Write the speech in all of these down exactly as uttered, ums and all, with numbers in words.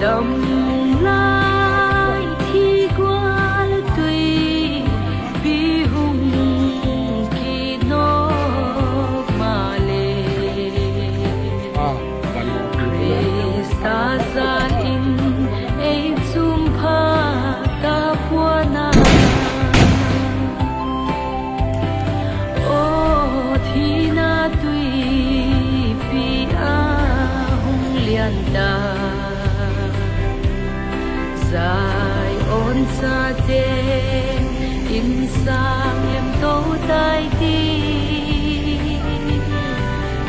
Dam lai thi gual tuipi hung kinawk mah le, Krista zalin ei zum pha ta puana. Aw thina tuipi a hong lianta, Zion chate innsang lemto tai ti.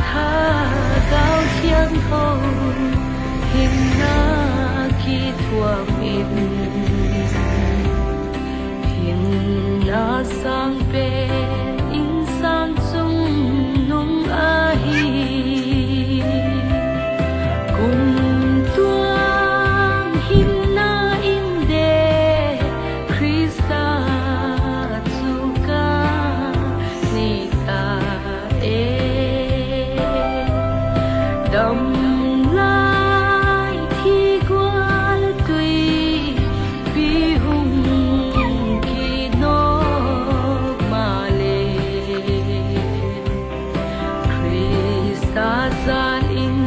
Thagau Thiangtho himna kithuam in, himna sang pen innsang chung nung ahi. Kum tuang himna in de Krista chu ka nei ta e. Dam lai thi gual tuipi hung kinawk mah le, Krista zalin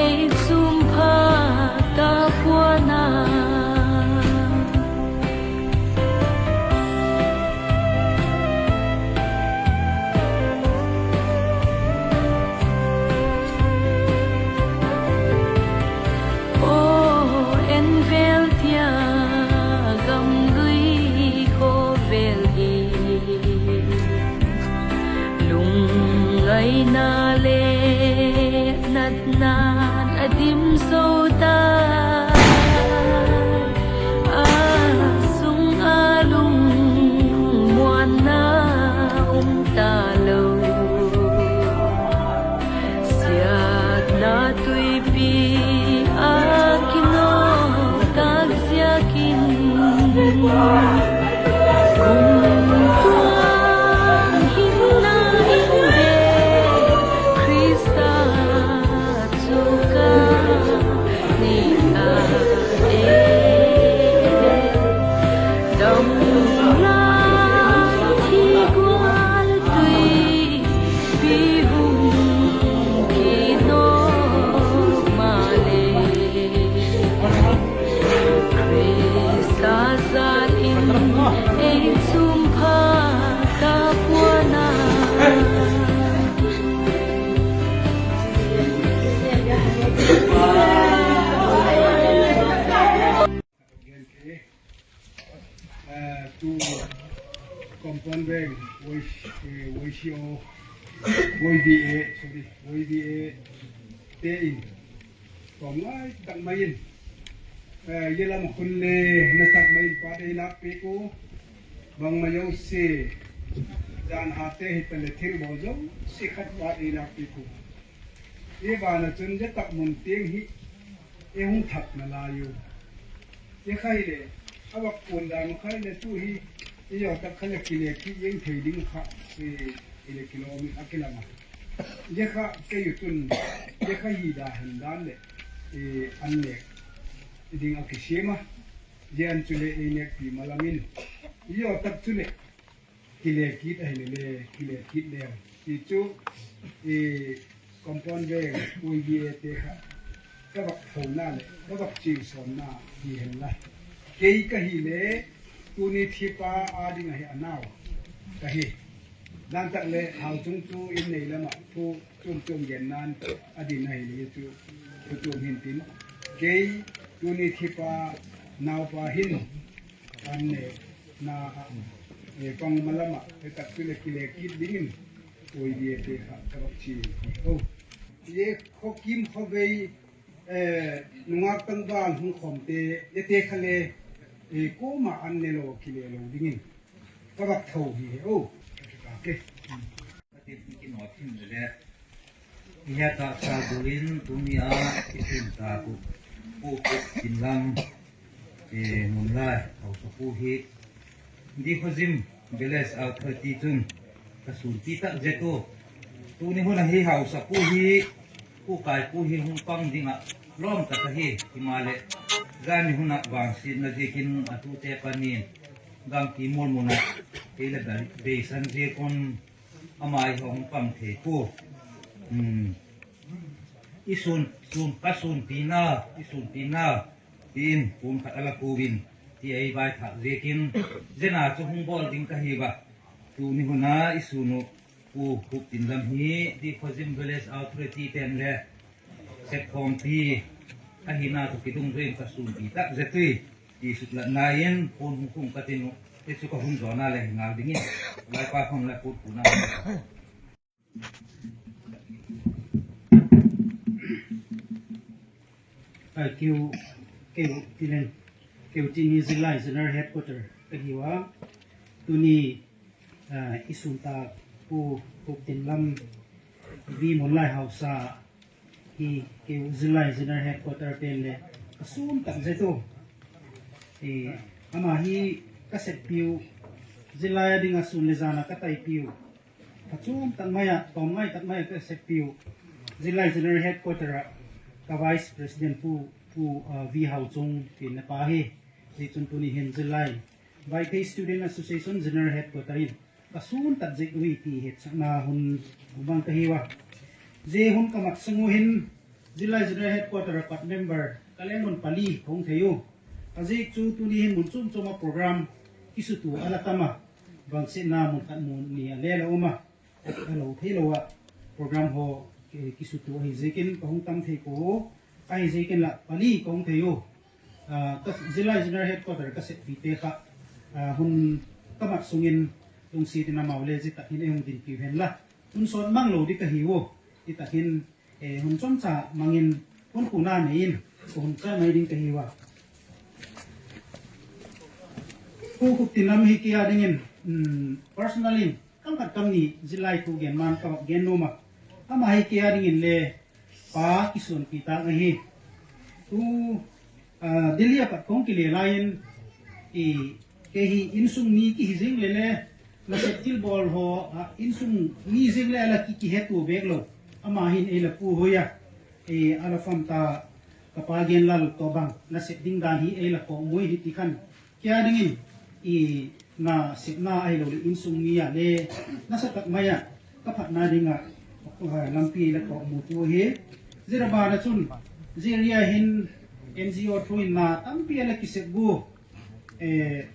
ei zum pha ta puana. Aw en vel tia gamlui khawvel hi, lungngaina le natnan a dim zo ta. A sungah lungmuanna um ta lo. Siatna tuipi a kinawk tak ziakin, kum tuang himna in de Krista chu ka nei ta e. Dam lai thi gual tuipi hung kinawk mah le, Krista zalin ei zum pha ta puana. Eh, tu Kompon Veng, Y C O, Y B A, sorry, Y B A te in tawm ngai tak mai in, eh, yelam hun le na tak mai in pat ei lak pek uh. Bangmah yo se, zan hate hi pele thil bawl zo si khat pat ei lak pek uh. Ei vana cun zetak mun tiang hi ei hung that na lai uh. Ei khai le a vak puan dan khai le tu hi ei yawtak kha le kile ki iang thei ding kha, eh, ei le kilawm in a kilam a. Ei kha kei uh cun ei kha hi da han dan le, eh, an nek ding a kisiam a. Ei an cu le ei nekpi malam in ei yawtak cu le kile kit ahi le le kile kit leng. Hi cu i Kompon Veng Y B A te kha ka vak thona le ka vak cingsawnna hi hen la. Kei ka hi le tuni thipa a ding ahi a nau ka hi. Dantak le hau cung cu inn nei lamah thu cuamcuam gen nan a din ahi le cu thu cuam hin tin. Kei tuni thipa naupa hin an ne na ah, eh, pang malam ah, eh, takpi le kile kit dingin, oi, bia te kha ka rak ci. Oh. Ye khuakim khuavei, eh, nungak tangval hung khawmte, ye te kha le, eh, koma an ne lo, kile lo dingin ka rak tho hi he. Oh. Okay. Ka tip ki nawt in le. I heta sa bulin tuni a i sun ta ku pu ku tin lang, e, mun lai hausa pu hi di khozim beles a thati cun ka sun ti tak zetu. Tuni hun a hi hausa pu hi pu kai pu hi hung pang ding a lawm ta ka hi. Himale Zani hunah vangsiatna ziakin a tute panin gamki mualmunah kei le beisan ziakun ama i hong pang thei pu. I sun, sun ka sunpina, i sunpina tiin kum khat a la kuin ti ei vai thak ziakin zena cu hung bawl ding ka hi va. Tuni huna i sun uh Pu Hup Tin Lam hi Dikhozim Village Authority ten le Sekkhawmpi ahina tawh kidung vein ka sunpi tak zetui ti suklatna in hun hung khung ka tin uh. Hi cu ka hun zawna le hi ngal dingin Laipa khong le put puna. Ai, keu, keu, tilen, keu tini Zillai General Headquarter ka hi ua. Tuni, ah, i suntak Pu Hup Tin Lam, Vi Mun Lai Hausa hi keu Zillai General Headquarter pen le ka sun tak zetu. Eh, ama hi ka seppiu, Zillai a dinga sun le zana ka taipiu. Phacuam tak mai ah, tawm ngai tak mai ah ka seppiu. Zillai General Headquarter ah ka Vice President Pu, Pu, ah, Vi Hau Cung tin na pa hi. Hi cun tuni hin Zillai Vaiphei Student Association General Headquarter in ka sun tak zik ui ti hetsakna hun bang ka hi ua. Zi hun ka mak sung uh hin Zillai General Headquarter a pat member ka leng mun pali kong thei uh. A zik cu tuni hin mun cumcum a program kisutu a la tam a. Vangsiatna mun khat mun ni a le la um a, a lo thei lo ah program haw, eh, kisutu ahi zikin ka hung tam thei ko uh, ahi zikin lah pali ka hung thei uh. Ah, ka Zillai General Headquarter ka seppi te kha, ah, hun ka mat sungin lungsiat in amau le zitak hin ei hung din piu hen la. Hun sawt mang lo dik ka hi uh. Zitak hin eh, hun cawmca mangin hun kuna nei in ka hun cai mai ding ka hi ua. Pu Hup Tin Lam hi kei a dingin, um, personal in kam khat kam ni Zillai thu gen man ka vak gen nuam a. Ama hi kei a dingin le pa kisuanpi tak ahi. Tu Ah, Delhi a pat kong kile lai-in, i, kei hi innsung mi kihi zing le le, nasep thilbawl haw, ah, innsung mi zing le a la ki, kihetu bek lo. Ama hin ei la pu hoi a, ei, a la famta ka pa Gen Lal tawh bang nasep ding dan hi ei la kawk mui hi ti khan. Kia dingin, i, nasepna ahi lo le innsung mi ah le nasa tak mai ah ka phatna dingah, ah, lampi la kawk mu tu hi. Zira bana cun, zia ria hin N G O thu in na tampi a la kisep gu, eh,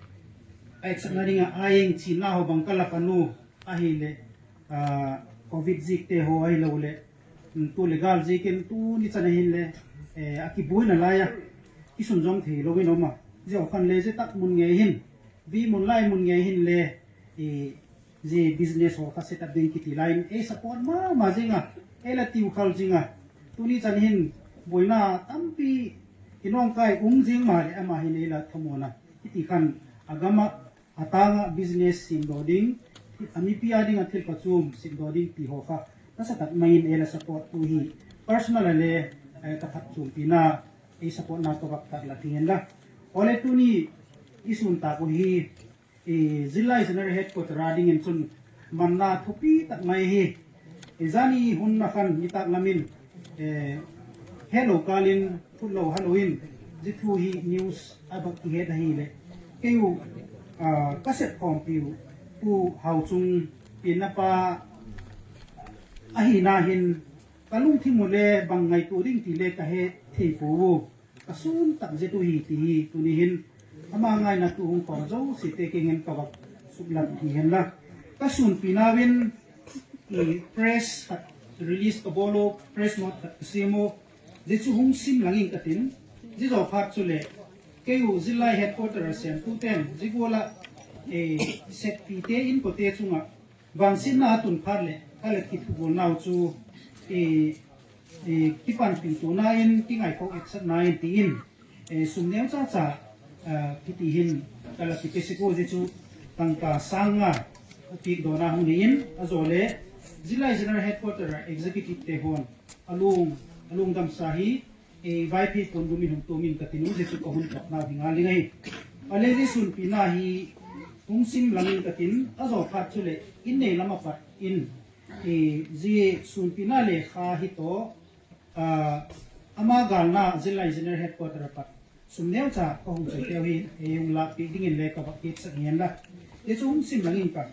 a etsakna dingah a eng cin na ho bang ka la panu ahi le, ah, covid zik te ho ahi lo le, mm, tu le gal zikin tu ni can ahin le, eh, a kibuina lai a kisun zong thei lo in om a. Zia ho khan le zia tak mun ngei hin, vi mun lai mun ngei hin le, i, zi business haw kha set up ding kiti lai in ei support mahmah zinga, ei la tiu khal zinga. Tuni can hin buaina tampi kinawngkai um zing mah le amah hin ei la thamuana. Hiti khan a gamah a tangah business simdaw ding, a mipi a dingah thil pacum simdaw ding ti haw kha nasa tak mangin ei la support tu hi. Personal a le, eh, ka phat cumpina ei supportna ka vak tak la thingen la. Awle tuni i suntak uh hi, i, Zillai General Headquarter a dingin cun manna thupi tak mai hi. I zani hun na khan nitak lamin, eh, hello kalin khut lo halo in zi thu hi news a bak kihet ahi le. Kei uh, ah, ka sep khawmpi uh Pu Hau Cung in na pa ahi na hin ka lungthim uh le bang ngaitu ding ti le ka he thei pu uh. Ka sun tak zet uh hi ti hi tuni hin ama ngaina tu hong kawm zo si te keng hen ka vak suklat hi hen la. Ka sunpi nau in i press khat release ka bawl uh, press note khat ka sim uh. Zi cu hong sim langin ka tin. Zi zaw phat cu le kei uh Zillai headquarter a siam tu ten zi gual ah, eh, setpi te in ko te cungah Vansinna a tun phat le ka le kithubualna uh cu, eh, eh, kipanpih tuhna in kingaihkho etsatna in tiin, eh, sum neu caca, ah, hiti hin ka la kipia sik uh zi cu tangka sang nga a pik dawna hong nei in a zaw le Zillai General Headquarter a executive te hawn a lung, a lungdamsa hi. Eh, Vaiphei puan dum in hong tuam in ka tin uh, Jesuh ka hun tok nau hi ngal ding ahi. A le Jesuh sunpina hi hong sim lang in ka tin, a zaw phat cu le inn nei lam a pat in, eh, Jesuh sunpina le kha hi tawh, ah, ama galna Zillai General Headquarter a pat Sum neucha ka hong cih peuh hi, ei hong lakpih dingin le ka va kipsak ngen la. Hi cu hong sim lang ing ka.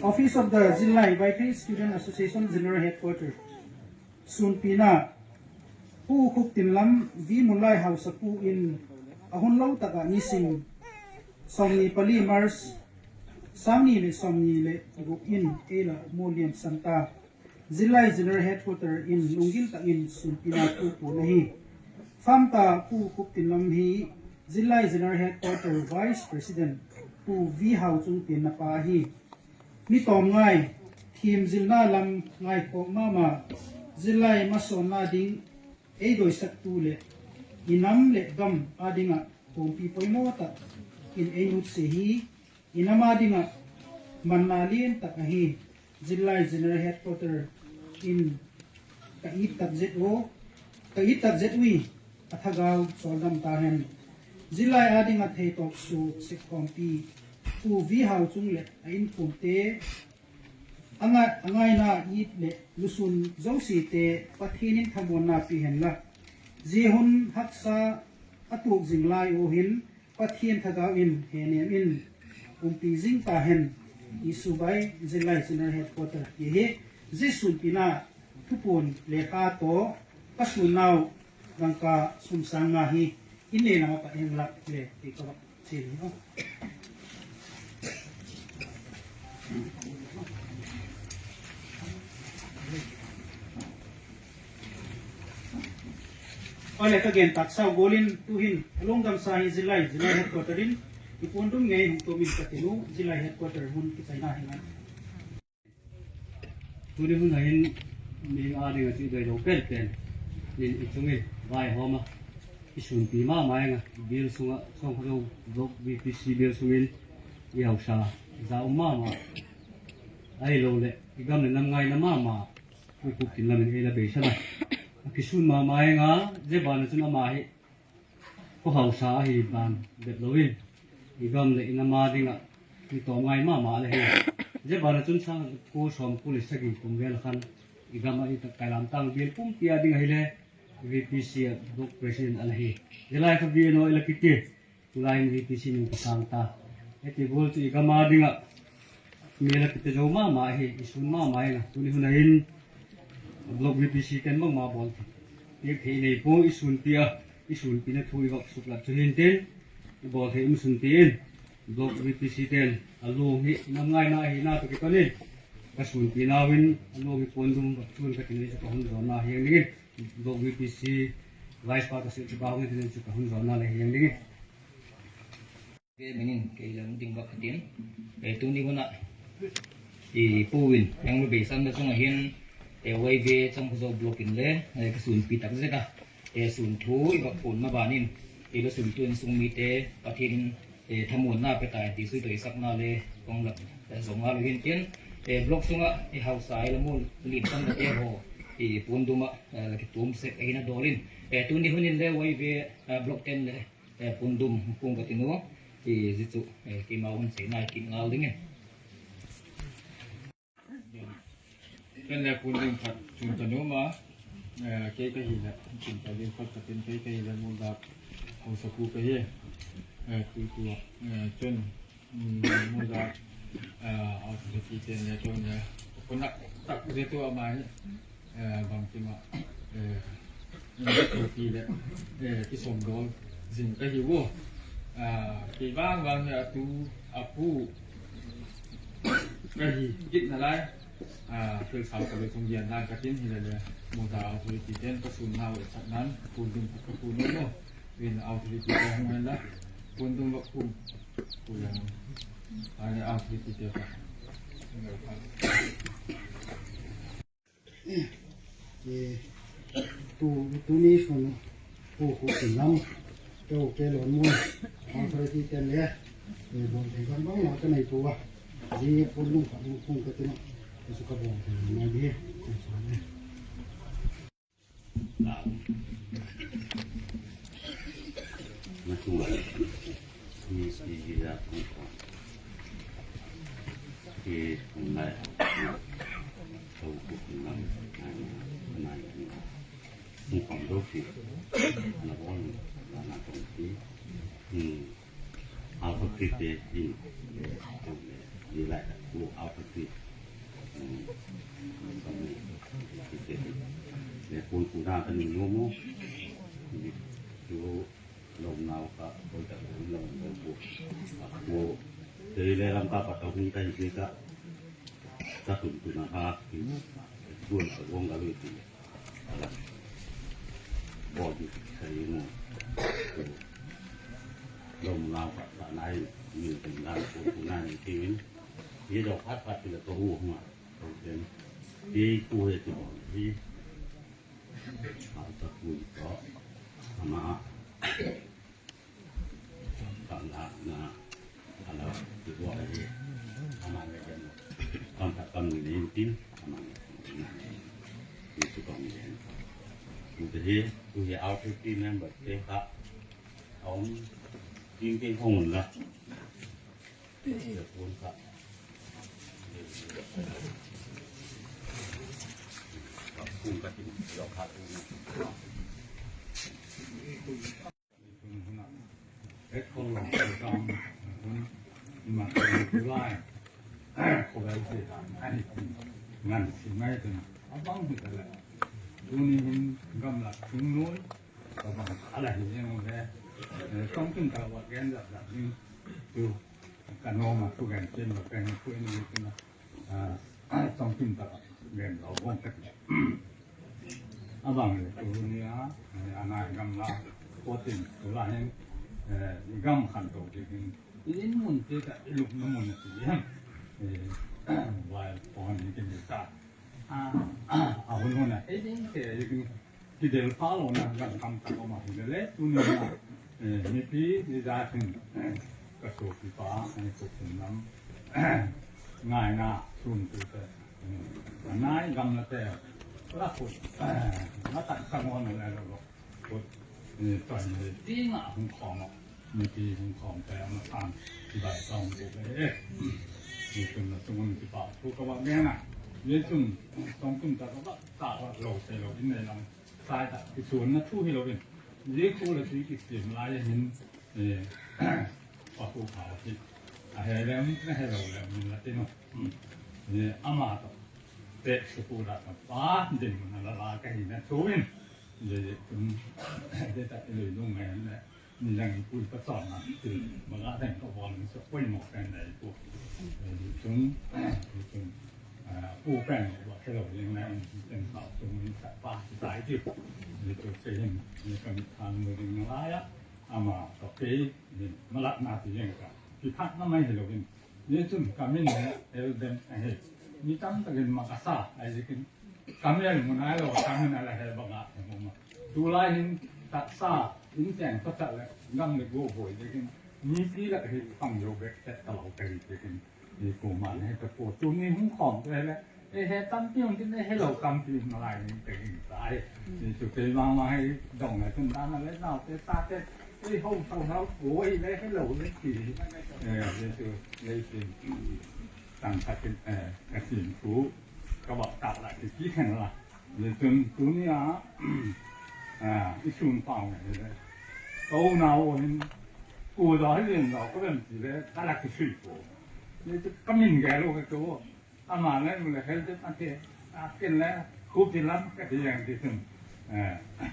Office of the Zillai Vaiphei Student Association General Headquarter. Sunpina, Pu Khup Tin Lam, Vimunlai Hausa Pu in a hun lo takah nisim sawmni pali March, sangni le sawmni le guk in ei la mu liam santa. Zillai General Headquarter in lunggil takin sunpina thu pun ahi. Famta Pu Khup Tin Lam hi Zillai General Headquarter Vice President Pu V Hau Cung Tin na pa ahi. Mi tawm ngai, thim zilna lam ngaikhawk mahmah, zillai masawnna ding ei doisaktu le i nam le gam adingah pawmpi poimaw tak in ei nutsia hi. I nam adingah manna lian tak ahi. Zillai General Headquarter in ka it tak zet uh, ka it tak zet uh i a thagau sawldam ta hen. Zillai adingah theitawk su sik khawmpi Pu V Hau Cung le a innkuante a ngai-, a ngaina it le lusun zosite Pathian in thamuanna pi hen la. Zi hun haksa a tuk zing lai uh hin Pathian thagau in henem in umpi zing ta hen. Isu bai Zillai General Headquarter hi hi. Zi sunpina thupun le kha tawh ka sunnau dangka sumsang nga hi. In le nang a pat heng lak le ti ka bak. Ole ka gen taksa uh golin tuhin a lungdamsa hi Zillai, Zillai Headquarter in i puandum ngei hong tuamin ka tin uh Zillai Headquarter hun kisaina hi ngai. Tuni hun ah hin mi ading a ci doi lo penpen in i cungin vaihawm a i sunpi mahmah ing a, bial sungah Sawngkhuazo Block V P C bial sungin i hausa za um mahmah ahi lo le i gam le nam ngaina mahmah Pu Khup Tin Lam in ei la beisan a, a kisun mahmah ing a, zia ban a cun amah hi khuahausa ahi ban bep loin i gam le i nam adingah mi tawm ngai mahmah le hi. Zia ban a cun sang kul sawm kul le sagih kum vel khan i gam ah i tak kailam tang bial pumpi ading ahi le V P C ah Block President a la hi. Zia lai kha V N O i la kiti, tulai in V P C ning ka sang ta. Heti gual cu i gam adingah mi la kite zo mahmah hi, i sun mahmah hi. Tuni hun ah hin Block V P C ten bangmah bawl thei, piak thei i nei pua, i sunpi a, i sunpi na thu i vak suklat cu hin tin i bawl thei um sun tiin Block V P C ten a lung hi nam ngaina ahi na tu kiton in ka sunpi nau in a lung hi puandum vak cun ka tinei cu ka hun zawnna hiang dingin Block V P C Vice pa ka silh cu ka hong hi tin cu ka hun zawnna le hiang dingin. Ve minin kei leng ding bak khatin, eh, tuni hunah i pu in eng lu beisan na sungah hin, eh, Y V Sawngkhuazo Block in le, eh, ka sunpi tak zet a, eh, sun thu i vak pun ma banin, i lu sun tu in sung mite Pathian in, eh, thamuanna pe ta in ti sui to i sakna le kong lak, eh, zong a lu hin tin, eh, Block sungah i hausa i la mu lim san ka te ho i pun dum ah, eh, la ki tum sek ahi na dawlin, eh, tuni hunin le Y V, eh, Block ten le eh, pundum kung ka ti nu, i zi cu, eh, keimah hun sei nai kin ngal dingin. Ken le pundum khat cun ka nu ma, eh, kei ka hi le cun ka ding khat ka tin kei ka hi le muldak hong saku ka hi. Eh, tu tu, eh, cun, mm, muldak, eh, authority ten le cun le kunak tak zi tu amai. Eh, bangkim ah, eh, kopi le, eh, kisawm dawl zing ka hi uh. Ah, kei vangvang hi a tu a pu ka hi gitna lai. Ah, thil sau ka lo cung lian dan ka tin hi le le, muda authority ten ka sun nau le chat nan kun dum ka kun no no. Win authority ka hong hen la kun dum va kun kun le. Ah, le authority te ka. Eh, tu, tuni sun pu khu kin lam, keu ke lon mun, authority ten le, eh, bon thei kan bang na ka nei pu a, zi pun lung ka lung kung ka tin a, ka su ka bon thei na di, ka sa ne. Hong pang zo si. Na bawng na na tong si. Hmm. Alpha Creek te in. Ni lai ta ku Alpha Creek. Hmm. Ni kun kun na ta ni mo mo. Ni tu Lomnau ka boita lom lom bu. Mo tei le lam ka pa ta hung kai si ka. Ka tun tun a ha ki. Duan ka wong ka lui ti. Ala. Bo di sai mo. Lomnau ka ta nai ni ten la ko ku nai ti. Ye do phat phat ti la ko hu ma. Ko ten. Ye ku he ti bo. Ye. Alpha Creek tawh amah kamlahna a la kiguak ahi. Amah le gen kamkhat kam ni intin amah le gen. Yesu kong gen. Ute hi, tu hi Alpha Creek member te kha a om tingting hong un la. Ngan si mai tena abang hi tala. Tuni hin gamlak thing nuai. Ka bang a la hi eng ve. Tong kin ka wa gen da da ni. Tu ka no ma tu gen kin ma pen ku ni tu na. Tong kin ta gen lo bong ka. A bang le tu ni a a nai gam la. Ko tin tu la hin gam khan to ki hin. In mun te ta luk na mun ti yan. Wa ko ni kin ta. A hun hun a ei ding te ei ding kidel pha lo na gam kam ta ko ma hi le tu ni na. Mipi ni da tin ka so pi pa ni ko tin nam ngaina sun tu te. Nai gam na te la ko na ta ka mo na le lo. Kut, eh, tuan le, ti nga hong khawm a. Mipi hong khawm te a ma san, ti bai tawng tu le, eh. Ni tun na tun ki pa, tu ka ba mena. Ni tun, tawng tun ta ka ba, ta ba lo se lo, in nei lam. Sai ta, ki suan na thu hi lo in. Ni ku le ti ki sim lai hin, eh, pa ku pa ki. A he lem, na he lo lem, min la ti no. Ni ama to. Te su ku da ka pa, din na la la ka hi na thu in. Ye, ye, kun, ye ta, ye, nung ngai na. Ni lang kui pa son na, til, ma ga den ko bon so koi mo pen dai ko. Ye, kun, ye, kun, ah, ku pen mo ba ke lo ye na, ten pa, kun ni sa pa, sai ti. Ye, to se hin, ye, ka mi thang mo ding na la ya. Ama, to ke, ye, ma la na ti ye ka. Ki phat na mai he lo hin. Ni cun ka min hi Elden ahi. Mi tamtakin mak a sa ahi zikin ka mel mun ai lo, ka min a la he bangah he muma. Tulai hin taksa in teng pasal le gam le go voi zikin mipi lak hi pang yo bek tet ka lo ka hi zikin ni ko man he ka ko tu ni hung khom te le. Ei he tampi hong tin ei he lo tampi hong lai ning teng in tai. Ni tu kei mang mang hei dong le tun dan le nau te ta te ei ho sau nau ko ei le he lo le ki. Ni tu le ki tang ka tin ka sin ku ka ba ta la ki ki khen la. Ni tun tu ni a i sun pau ne le. Ko nau hin ku da hi lin lo ko bem ti le ka la ki sui ko. Ni tu ka min ge lo ka ko. Ama le mu le hel te pate a ken le ku ti lam ka ti yang ti sun.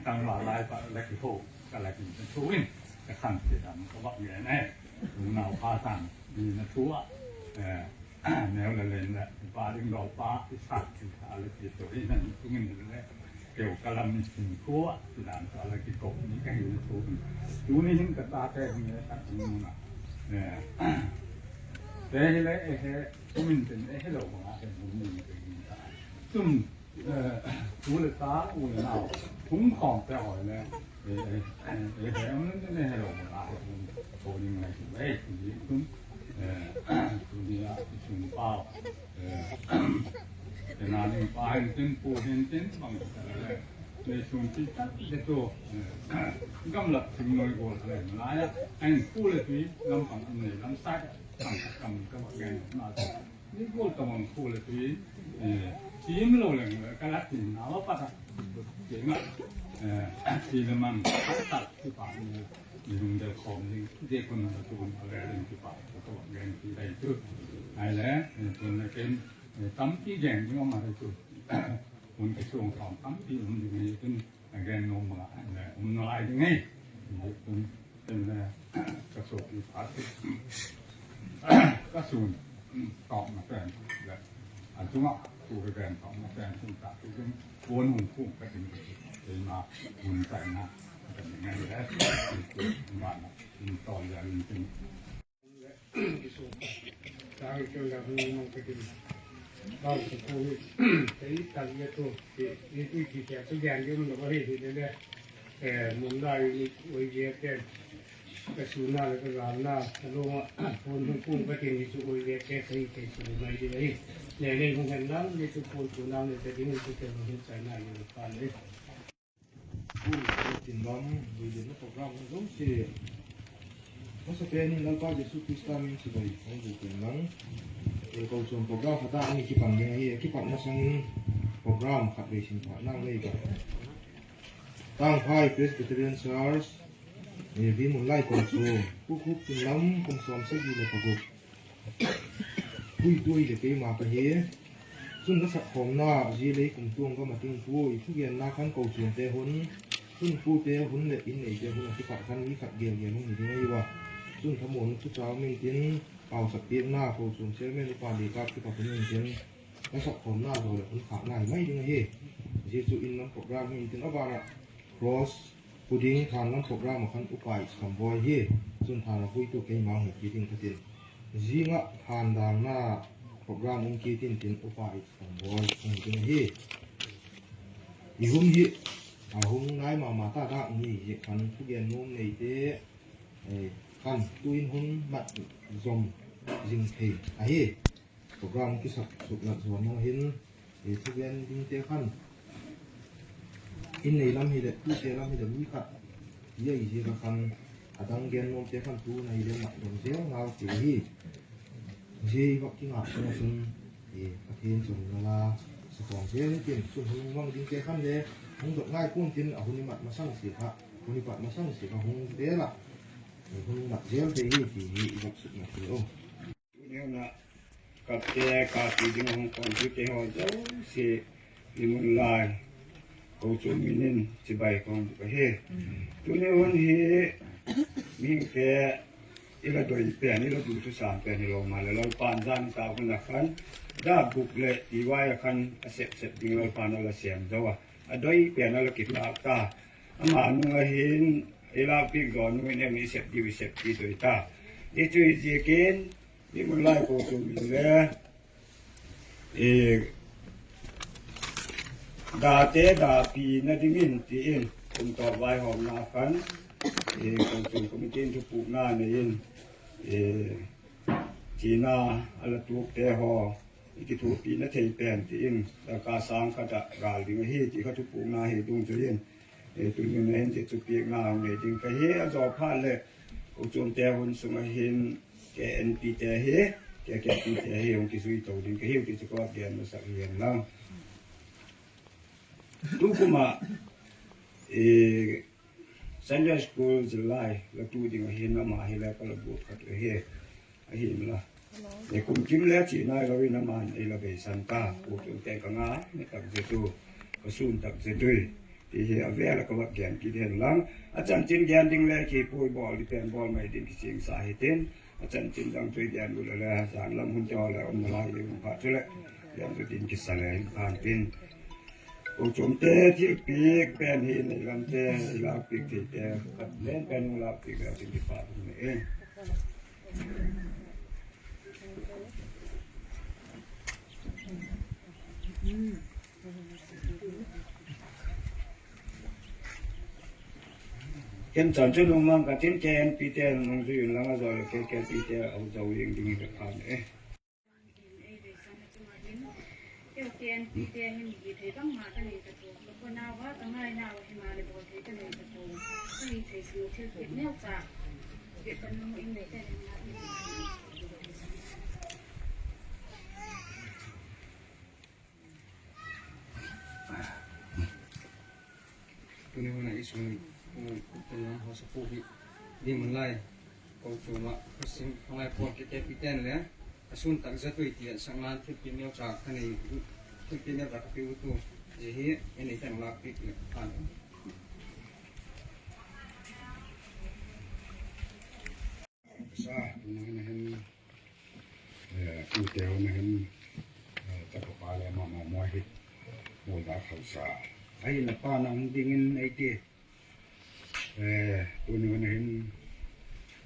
Tang la lai pa la ki ho ka la ki thu in ka khan ti dam ka bak ye ne. Nau pa tang ni na thu a. Neu le len le pa ding lo pa i sa ti a le ti to i nan tu ngin le. Keu ka lam in sin khua, sidan sa la ki kok ni ka hin tu. Tu ni hin ka ta te hong ye ka tu na. Te hi le e he, tu min ten e he lo ma he mu ni ka hin ta. Tum, tu le ta, u le nau. Hung khong te hoi le. E he, am le he lo ma he mu. Ko ni ngai tu le, tu ni tum. Tu ni a, tu sung pau. Tena ning pa hin tin pu hin tin bang le sun ti tak le tu gamlak thing noi gol le lai a hin pu le tui lam pang an nei lam sai kam kam ka bak gen na ni gol ka mang pu le tui tim lo le ka la tin na wa pa ta ke nga Eh, si le man, tak kipak ni, ni lungdam khawm ni, dia kun na tu kun a le ring kipak, ko gen ki dai tu. Ai le, eh, kun na ken, eh, tampi gen ni om a le tu. Kun ka suang khawm tampi om ni ni kun a gen no ma, eh, om no ai ni. Kun, kun, eh, ka suang kipak. Ka sun, tawm na pen, le, a tungah, tu ka gen tawm na pen, sun ta, tu kun, kun hung kung ka tin, eh, ma, kun tai na, ka tin ngai le, tu, tu, ma, na, in tawm ya, in tin. Ka suna le ka galna a lawngah phone hong kung ka tin hi cu oi ve tek ka hi thei suak mai ding ahi. Lei lei hong hen lang ni cu phone tunau ni ka ding hi cu tel hong hin caina hi lo ka le. Tin lam, vui din na program hong zong si. Masa pen in Lalpa Jesu Krista min si bai hong vui tin lang. E ko cuan program khat ah ni kipan ni ahi, kipan masang in program khat vei sin pha nang nei ka. Tangphai Presbyterian Church, eh, Vimun Lai Kong Sung, Kukuk Tin Lam, kum sawm sagih le paguk. Puitu hi le keima ka hi. Cun na sakkhawmna, zi lei kum tuang gam a tingpui, thugenna khan ko cuante hun, cun pute hun le inn neite hun a kipat khan mi khat gelgel hong hi ding ahi uh a. Cun thamuan thucau mintin, pausak piakna, ko cuan chairman upa lekap kipat hun mintin, na sakkhawmna zaw le hun khakna hi mai ding ahi. Zi cu inn lam program mintin a vanah cross puding than lam program a khan upa i Sambawi hi. Cun than a puitu keimah hi kitin ka tin. Zingah than dangna program um kitin tin upa i Sambawi hong hi ding ahi. I hun hi a hung nai mahmah ta dak ni hi khan thugen nuam neite, eh, khan tuin hun mat zom zing thei ahi. Program kisak suk nat zuan nang hin, eh, thugen dingte khan inn nei lam hi le, tute lam hi le, mi khat hi a i zia ka khan a dang gen nuamte khan tu na hi le mat dong zel ngau ti hi. Zia i vak kingak sung a sun, eh, Pathian cun na la sa kawng zel tin cun hun mang dingte khan le hong dot ngai kun tin a hun i mat masang si kha, hun i pat masang si kha hong zel ah, eh, hun mat zel te hi ti hi i vak suk na ti o. Tuni hun ah kapte, kapi ding a hong kawmtute haw zosia i mun lai ko cu minin cibai kong buk ahi. Tuni hun hi mihingte i la doi pen, i la duh thusam pen hi lo mah le Lalpan zan ta hun a khan dah buk le tiwai a khan a sepsep ding Lalpan a la siam zo a, a doi pen a la kitak ta. Amah nung ahin i lakpik zaw nung in em i sep dih uh i sep dih doi ta. I cuih zikin i mun lai ko cu min le i date dapi na dingin tiin kum tawh vaihawmna khan i kongcung committee in thupukna nei in i cina a la tukte haw i kithupi na thei pen tiin darkar sang khat ah gal ding ahi ti kha thupukna hi dungzui in eh, tuni hun ah hin Jesuh piakna hong nei ding ka hi. A zaw phat le ko cuamte hun sung ah hin K N P te hi, K K P te hi hong kizui to ding ka hi uh ti cu ka va gen masak hi hen lang. Tukum ah, eh, Sunday School zillai la tu ding ah hin amah hi le ka la buat khat uh hi. Ahi mla. E kum kim le cih nai lo in a man ei la beisan ta, ko kum te ka ngai, me tak zetu, ka sun tak zetui. Ti hi a vel a ka va gen kit hen lang. A chan cin gen ding le ki pui bawl di pen bawl mai ding ki sing sa hi tin. A chan cin dang tui gen lu le le, zan lam hun te haw le om na lai li hun pha cu le. Gen lu din ki sa le hin phan tin. Ko kum te thil pik pen hi nei lam te, i lak pik thei te, kat len pen hong lak pik le tin ki pha ding le. Ken chan cu nung mang ka tin K N P te nung zui un lang a zaw le K K P te a zo ing ding hi ka phan e. Kei K N P te hin hi thei bangmah ka nei ka tua. Ka khua nau a ka ngai nau hi mah le bawl thei ka nei ka tua. Ka hi thei sung thil kip neu ca. Kip kan nung in nei te hin na. Tuni hun a i sun uh, tuni hun hawsa pu hi. Di mun lai ko cuma kasim hangai puan ke ke piten le, a sun tak zatui ti a sang nan thil pi miau ca ka nei, thil pi miau ca ka pi utu. Zi hi, en ei ten lak pi pi kan. Sa, tuni hun a hin, eh, tute hun a hin, eh, tapa pa le mama mua hi, mua da khausa. Ai, na pa nang dingin ei ti. Eh, tuni hun a hin,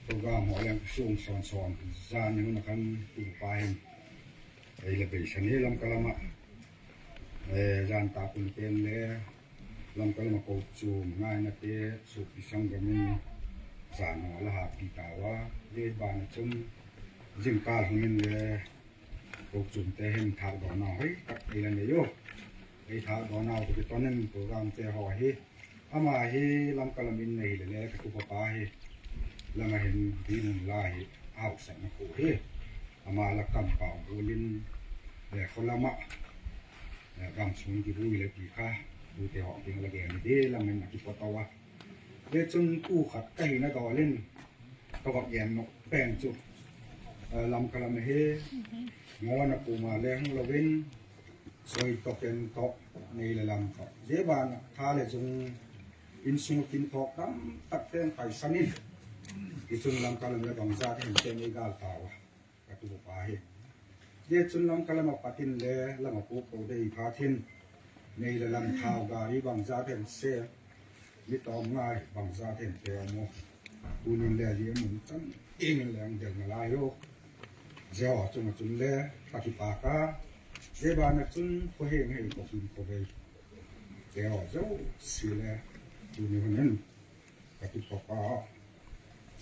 program ho leng sung son son, zan hun a kan tu pa hin. Ei le beisan hi Lamka lama. Eh, zan ta kun pen le, Lamka lama ko cuma ngaina te, supi sanggamin, zan ho la ha pi ta wa, le bana cun, zingkal hungin le, ko cumte hin thak dawnau hei tak ei la nei uh. Ei thak dawnau te ki tonin program te ho hi. Ama hi Lamka lam in nei le le ka tupa pa hi. Lama hin dinun la hi hausak na ko hi. Ama la kam pau bulin le kholama. Eh, gam sung ki vui le pi kha, vui te hawk ding la gen ni di lam in a ki pawt awa. Le cun tu khat ka hi na dawlin, ka vak gen nok pen cu, eh, Lamka lam hi, ngaw na puma le hung loin, soi tawk en tawk, nei le lam tawk. Ze ban tha le zung, inn sung kin tawk tam tak ten paisan in, i cun Lamka lam le bangza te hen ten ei gal ta awa. Ka tupa hi. Tua cun Lamka lam a patin le lam a puk ko dei phatin nei le lam thau gari bangza ten se, mi tawm ngai bangza ten pe maw. Tunin le li a mun cang in le ang del na lai lo. Zia aw cunga cun le ka kipak a. Zia bana cun khuaheng hei ko kin ko bei. Zia aw zo si le tuni hun in. Ka tupa pa,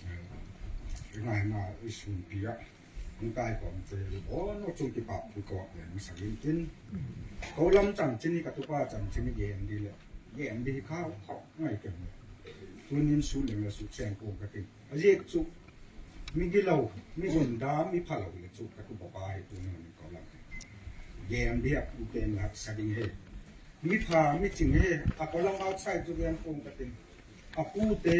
eh, i ngaina i sunpi ah, hong kai kawmte i bawn aw cung kipak thu kawk ven masak in kin. Ko lam cangcin i ka tupa cangcin i gen di le, gen di hi khau khau ngai ken le. Tunin sut leng le sut seng kawm ka tin. A ziak cu, mi gilo, mi gunda, mi phalo le cu ka tupa pa hi tunin ko lam. Gen di a ku ken le haksa ding he. Mi pha, mi cing he, a ko lam outside cu gen kawm ka tin. A pute,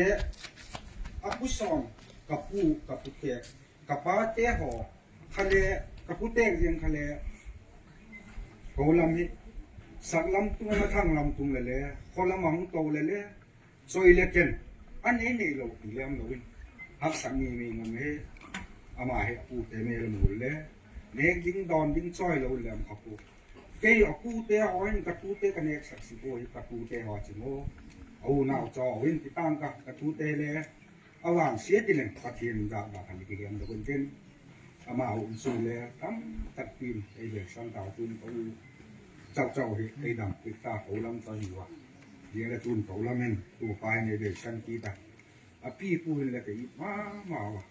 a pu sawng, ka pu, ka pute, ka pate haw, kha le, ka pute ziang kha le, ko lam hi, sak lam tung, a thang lam tung le le, ko lam a hong to le le, soi le ken, a nei nei lo, ti lem lo in, haksak mi mi ngam he, ama he, a pute me le mul le, nek ding dawn ding soi lo lem kha pu. Kei a pute haw in ka tute ka neksak si ko hi ka tute haw ci maw. A unau caw in kitang ka ka tute le a vang sia ti leng Pathian dak dak han ki liam dok in tin. Ama hun su le tam tak pin ei le sang tau tun ko u cau cau hi ei dam pik ta ko lam ta hi wa. Dia le tun ko lam in tu pai nei le sang ki ta. A pi pu hin le ka i ma ma wa.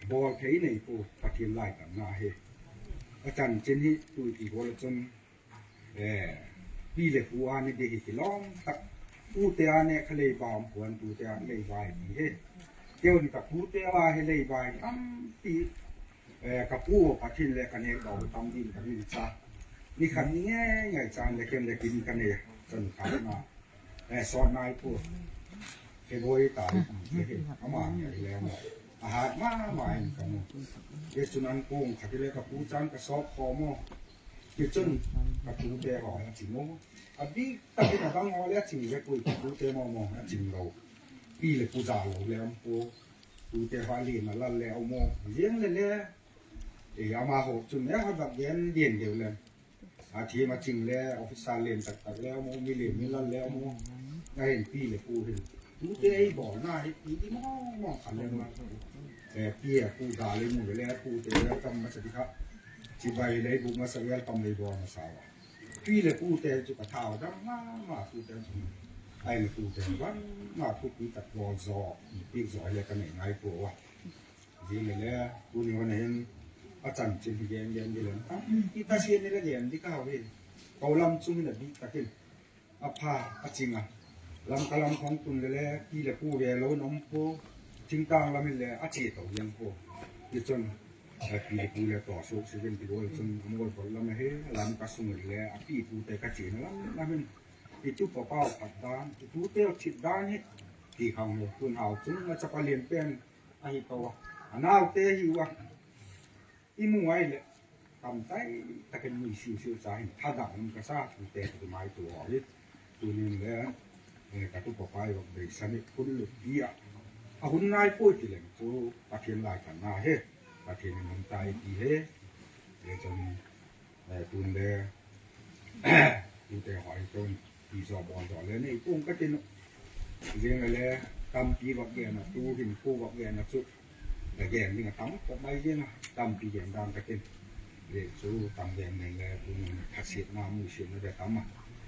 Bawl thei nei pu Pathian lai tam na hi. A chan chin hi tu ti ko le chun Eh, pi le pu a ni de hi kilawm tak. Pute a ne kha leiba om puan pute a leiba hi ti he. Keu ni ka pute a he leiba hi tampi. Eh, ka pu Pathian le ka nek dawh tam din ka min cha. Ni khat ni ngei ngei chan le kem le kin ka ne. Chan ka na. Eh, sawt nai pu. February tarik kum khe hi. Ama ngai le maw. A hat ma ma in ka mu. Ye cun an kong khat le ka pu chan ka sawk kho maw. Ki cun ka tute haw a cing maw. A bik takin a bang haw le a cing le pui ka tute maw maw a cing lo. Pi le pu za lo le am pu. Tute haw a lin a lal le a maw. Lian le le. E ama haw cun le haw dak gen lian deuh le. A thim a cing le, officer lian taktak le a maw, mi lian mi lal le a maw. Na hin pi le pu hin. Tute ei bawl na hi pi di mawngmawng khan le maw. Eh, pi a pu da le mu le le tute le kam masa di kha. Ci bai le bu masa le kam le bawl masa wa. Pi le pute cu ka thau dam ma ma tute cu. Ai le pute bang ma tu pi tak bawl zaw, pi zaw le ka nei ngai pu wa. Zi le le, tuni hun hin a chan chin hi gen gen di le. I ta sian ni le gen di ka hau hi. Ko lam chung hin a bik takin. A pha, a cing a. Lam ka lam khong tun le le, pi le pu ve lo in om pu. Thingtang lam hin le, a ci to yang pu. I chun, a pi le pu le to suk suk in ti lo chun, a mol bol lam hi, lam ka sung le le, a pi pu te ka ci na lam lam hin. I tu papa uh phat dan, i tute uh cit dan hi. Ti khang hi, tun hau cung a chapa lian pen ahi to a. A naute hi uh a. I mu ai le, kamtai takin mui siusiu ca hin, thadang um ka sa, tute ka mai tu aw hi. Tunin le, eh, ka tu papa i vak beisan hi, hun lup hi a. A hun nai poi ti leng cu, Pathian lai kan na he. Pathian in hun tai ti he. Le cun, eh, tun le, tute hoi cun, ti zaw bawl zaw le nei kung ka tin uh. Zing le tampi vak gen a, tu hin ku vak gen a cu. Ka gen ding a tam pok mai zing a, tampi gen dan ka tin. Le cu tam gen nei le, tu hin khasiatna, muisiatna bia tam a.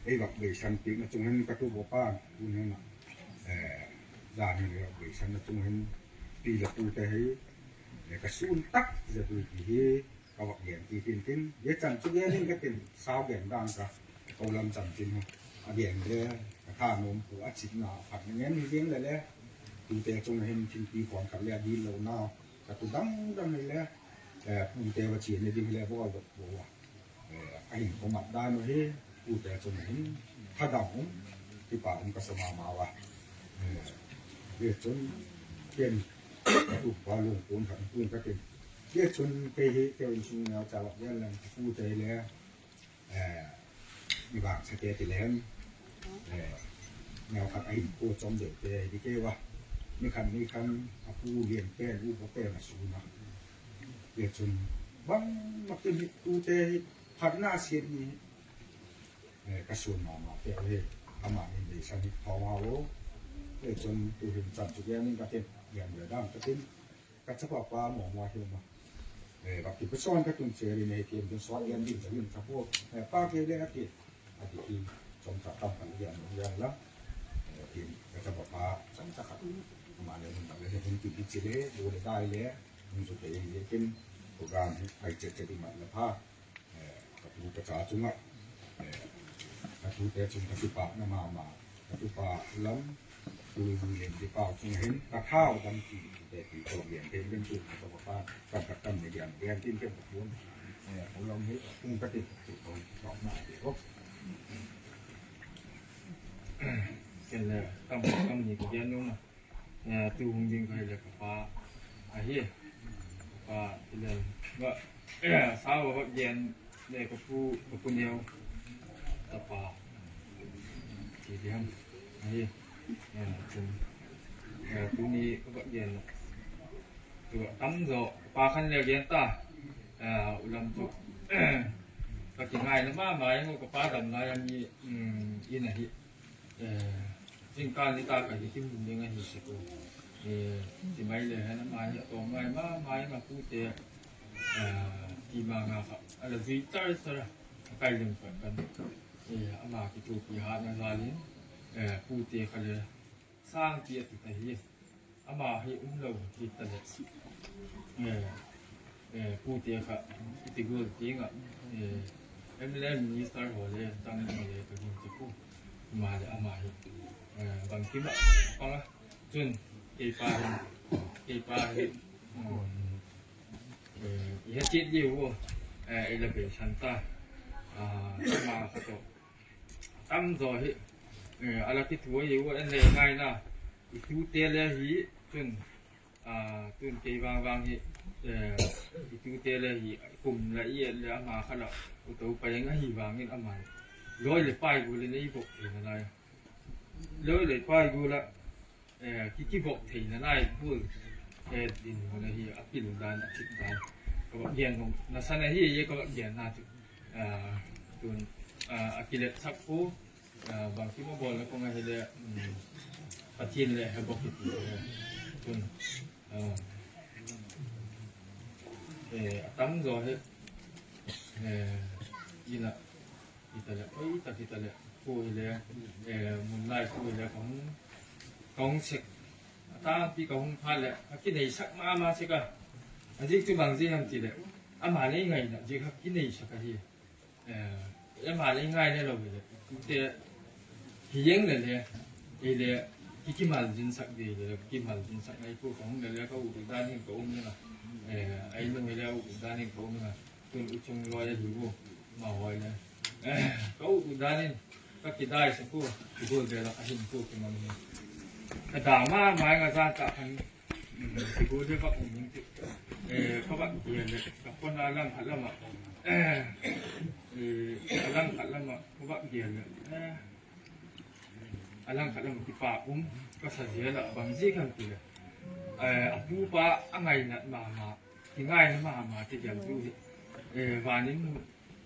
Ei vak beisan pi na cung hin ka tu baw pan, tu hin a. Eh, zan hin vak beisan na cung hin pi le pu te hei. Eh, ka sun tak zia tu ti hi. Ka vak gen ti tintin, ye can cu gen in ka tin, sau gen dan ka, ko lam can tin hi. A gen le, ka tha nuam pu a citna a phat na ngen hi ding le le, tute cung hin thingpi khuan khat le a dil lo na, ka tu dangdang hi le, eh, pute va cian hi ding hi le, bawl dok pu a. Eh, a hin ko mat dan uh hi, pute cung hin, thadang um, tipa um ka sa mama va. Eh, ye cun, ken, ka tu pa lung kun khat kun ka tin, Tia cun kei hi, kei in sung neu ca lak vial leng, ka pute le, eh, i vang sa te ti lem, eh, neu khat a hin ko com deuh te hi kei va. Ni khan, ni khan, a pu lian pen, u ko pen a sun a. Tia cun, bang mak in hi, tu te hi, khat na siat ni hi. Eh, ka sun mama te hi, amah nin dei san hi, thawng a lo. Tia cun, tu hin can cu vial nin ka tin, vial vial dam ka tin. Ka chapa pa mawngmawng hi ma. Eh, bak ki pesuan ka tun che ri nei tiam tun suat lian din ka yin ka bo. Eh, pa ke le a ti. A ti ki som ka tam kan lian lian la. Eh, ti ka chapa pa som ka khat. Ma le mun le hun ti ti che le, bo le dai le. Mun su te yin le kin. Program hi ai che che di ma le pa. Eh, ka tu ka ca cungah, eh, ka tute cung ka sipakna mahmah, ka tupa lam, tu zi len ti pau cung hin, ka thau dam ti, ti te ti ko lian te lian tu ka tupa pa, ka ka tam ne lian, lian tin ken ka puan. Eh, ko lam hi, kung ka ti, tu ko tawk na ti ko. Ken le, kam, kam ni ka lian nung na. Eh, tu hung ding ka hi le ka pa ahi. Ka pa ti le, ba, eh, sau a va gen le ka pu, ka pu neu. Ka pa. Ti diam. Ahi. Eh, cun. Eh, tu ni ka va gen. Tu a tam zaw, ka pa khan le gen ta. Eh, u lam cu. Ka kingai na mama, ka pa dam lai a mi, mm, inn ahi. Eh, zingkal nitak a hi kim ding ahi sek uh. Eh, ti mai le hen amah hi a tawm ngai mahmah in a pute, eh, ti ma nga kha a la zui carcar a, a kai lim pat kan. Eh, amah kitupi hatna zal in, eh, pute kha le sang ti a ti ta hi. Amah hi um lo hi ta le. Eh, eh, pute kha i ti gual ding ah, eh, M L A minister haw le, tang ding le ka gim ti pu. Amah le amah hi, eh, bang kim ah pang a. Cun kei pa hi, kei pa hi, um, eh, i ha cit liu uh, eh, i la bei san ta. Ah, amah kha tawh. Tam zaw hi, eh, a la kithuai hi uh, en le ngaina, i tute le hi, cun, ah, tun kei vangvang hi, eh, i tute le hi, kum la i et le ama kha la, u to pa eng ahi vangin ama lawi le pai gu le nei bok thei na lai. Lawi le pai gu la, eh, ki, kivok theihna nai bul, eh, din hun ahi, a pil dan, a cik dan. Ka va gen hong, na san ahi, ye ka va gen na tu. Ah, tun, ah, a kilet sak pu, ah, bang kim a bawl na kong ahi le, mm, Pathian le he bok hi ti le. Tun, ah, eh, a tam zaw he, eh, ina, Hi ta le, oi, tak hi ta le, khu hi le, eh, mun lai khu hi le, ka hung, ka hung sek. A tampi ka hung phat le, a kinei sak mahmah sek a. A zik cu bang zik ham ti le, ama lei ngaihna zik kha kinei sak ahi. Eh, ama lei ngai le lo hi le, te hi yeng le le, hi le, ki kimal zin sak di le, kimal zin sak ngai khu ka hung le le, ka u dan in ka um le na. Eh, ai nung hi le u dan in ka um le na. Tun u cung luai a hi uh, mah huai le. Ka u dan in, Ka kidai sa ku, kigol bela ka hin ku kimang ni. Ka dama mai nga zan ta kan, kigol bela ka um ni. Eh, ka bak dia le, ka pon a lang ka lama. Eh, eh, a lang ka lama, ka bak dia le. Eh, a lang ka lama kipa um, ka sa dia la bang zi kan ti le. Eh, a pu pa a ngainat mama, kingaina mama ti dia tu. Eh, vanin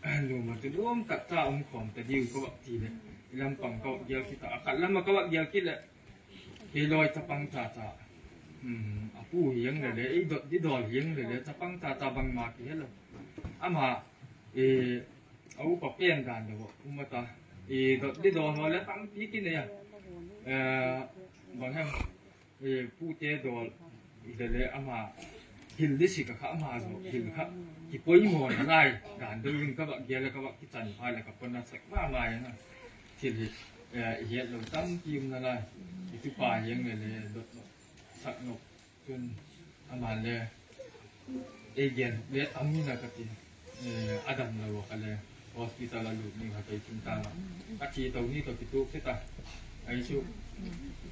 Lum a tu lum tak ta um khawm ta diu ka bak ti le. I lampang ka bak gial kita. A khat lam a ka bak gial kit le. Kei lawi tapang ta ta. Hmm, a pu hiang le le, i dot di dawl hiang le le, tapang ta ta bangma ki helo. Ama, e, a upa pen dan lo, um a ta. I dot di dawl lo le tampi ki ne ya. Eh, bang hem. Eh, pute dawl, i le le ama, hil di si ka kha ama zo, hil kha, kipoimawh na lai, dan deuh in ka bak gial le ka bak kichan phai le ka pon a sek mahmah ing a. Thil hi, eh, i hiat lo tampi um na lai, i tupa hiang le le, dot nok, sak nok, tun ama le, Ei gen le tam hi na ka ti. Eh, a dam lo ka le hospital a lut ni ka kei kin ta ma. Ka ti to ni to ki tuk se ta. Ai su.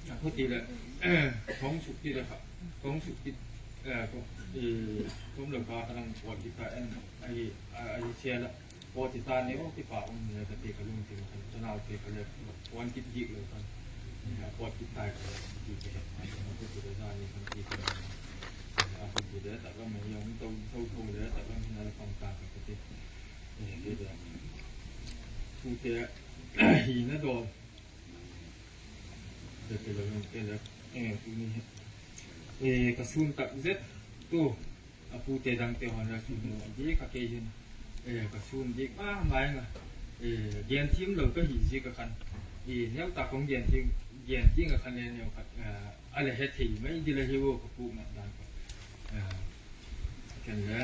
Ka ko ti le. Kong suk ti le ka. Kong suk ti. Eh, ko. Eh, kom lo ka ka nang ko ti ta en. Ai, ai sia la. Ko ti ta ni o ti pa um ni ka ti ka lung ti ma ka. Channel ti ka le. Ko an ki ti lo ka. Eh, ko ti ta ka. Ti ka. Ai ko ti le na ni ka ti ka. A ko ti le ta ka ma yong to to to le ta ka ma na la pang ta ka ti. Eh, ti le. Ku te hi na do. Te te lo yong te le. Eh, tu ni. Eh, ka sun tak zet. Tu. A pute dangte hon la sun lo a dik a kei hin, eh, ka sun dik mahmah ing a. Eh, gen thim lo ka hi zik a khan. Eh, neu ta kong gen thim, gen thim a khan le neu khat, eh, a le he thei mai di le hi vo ka puk na dan ka. Eh, ken le,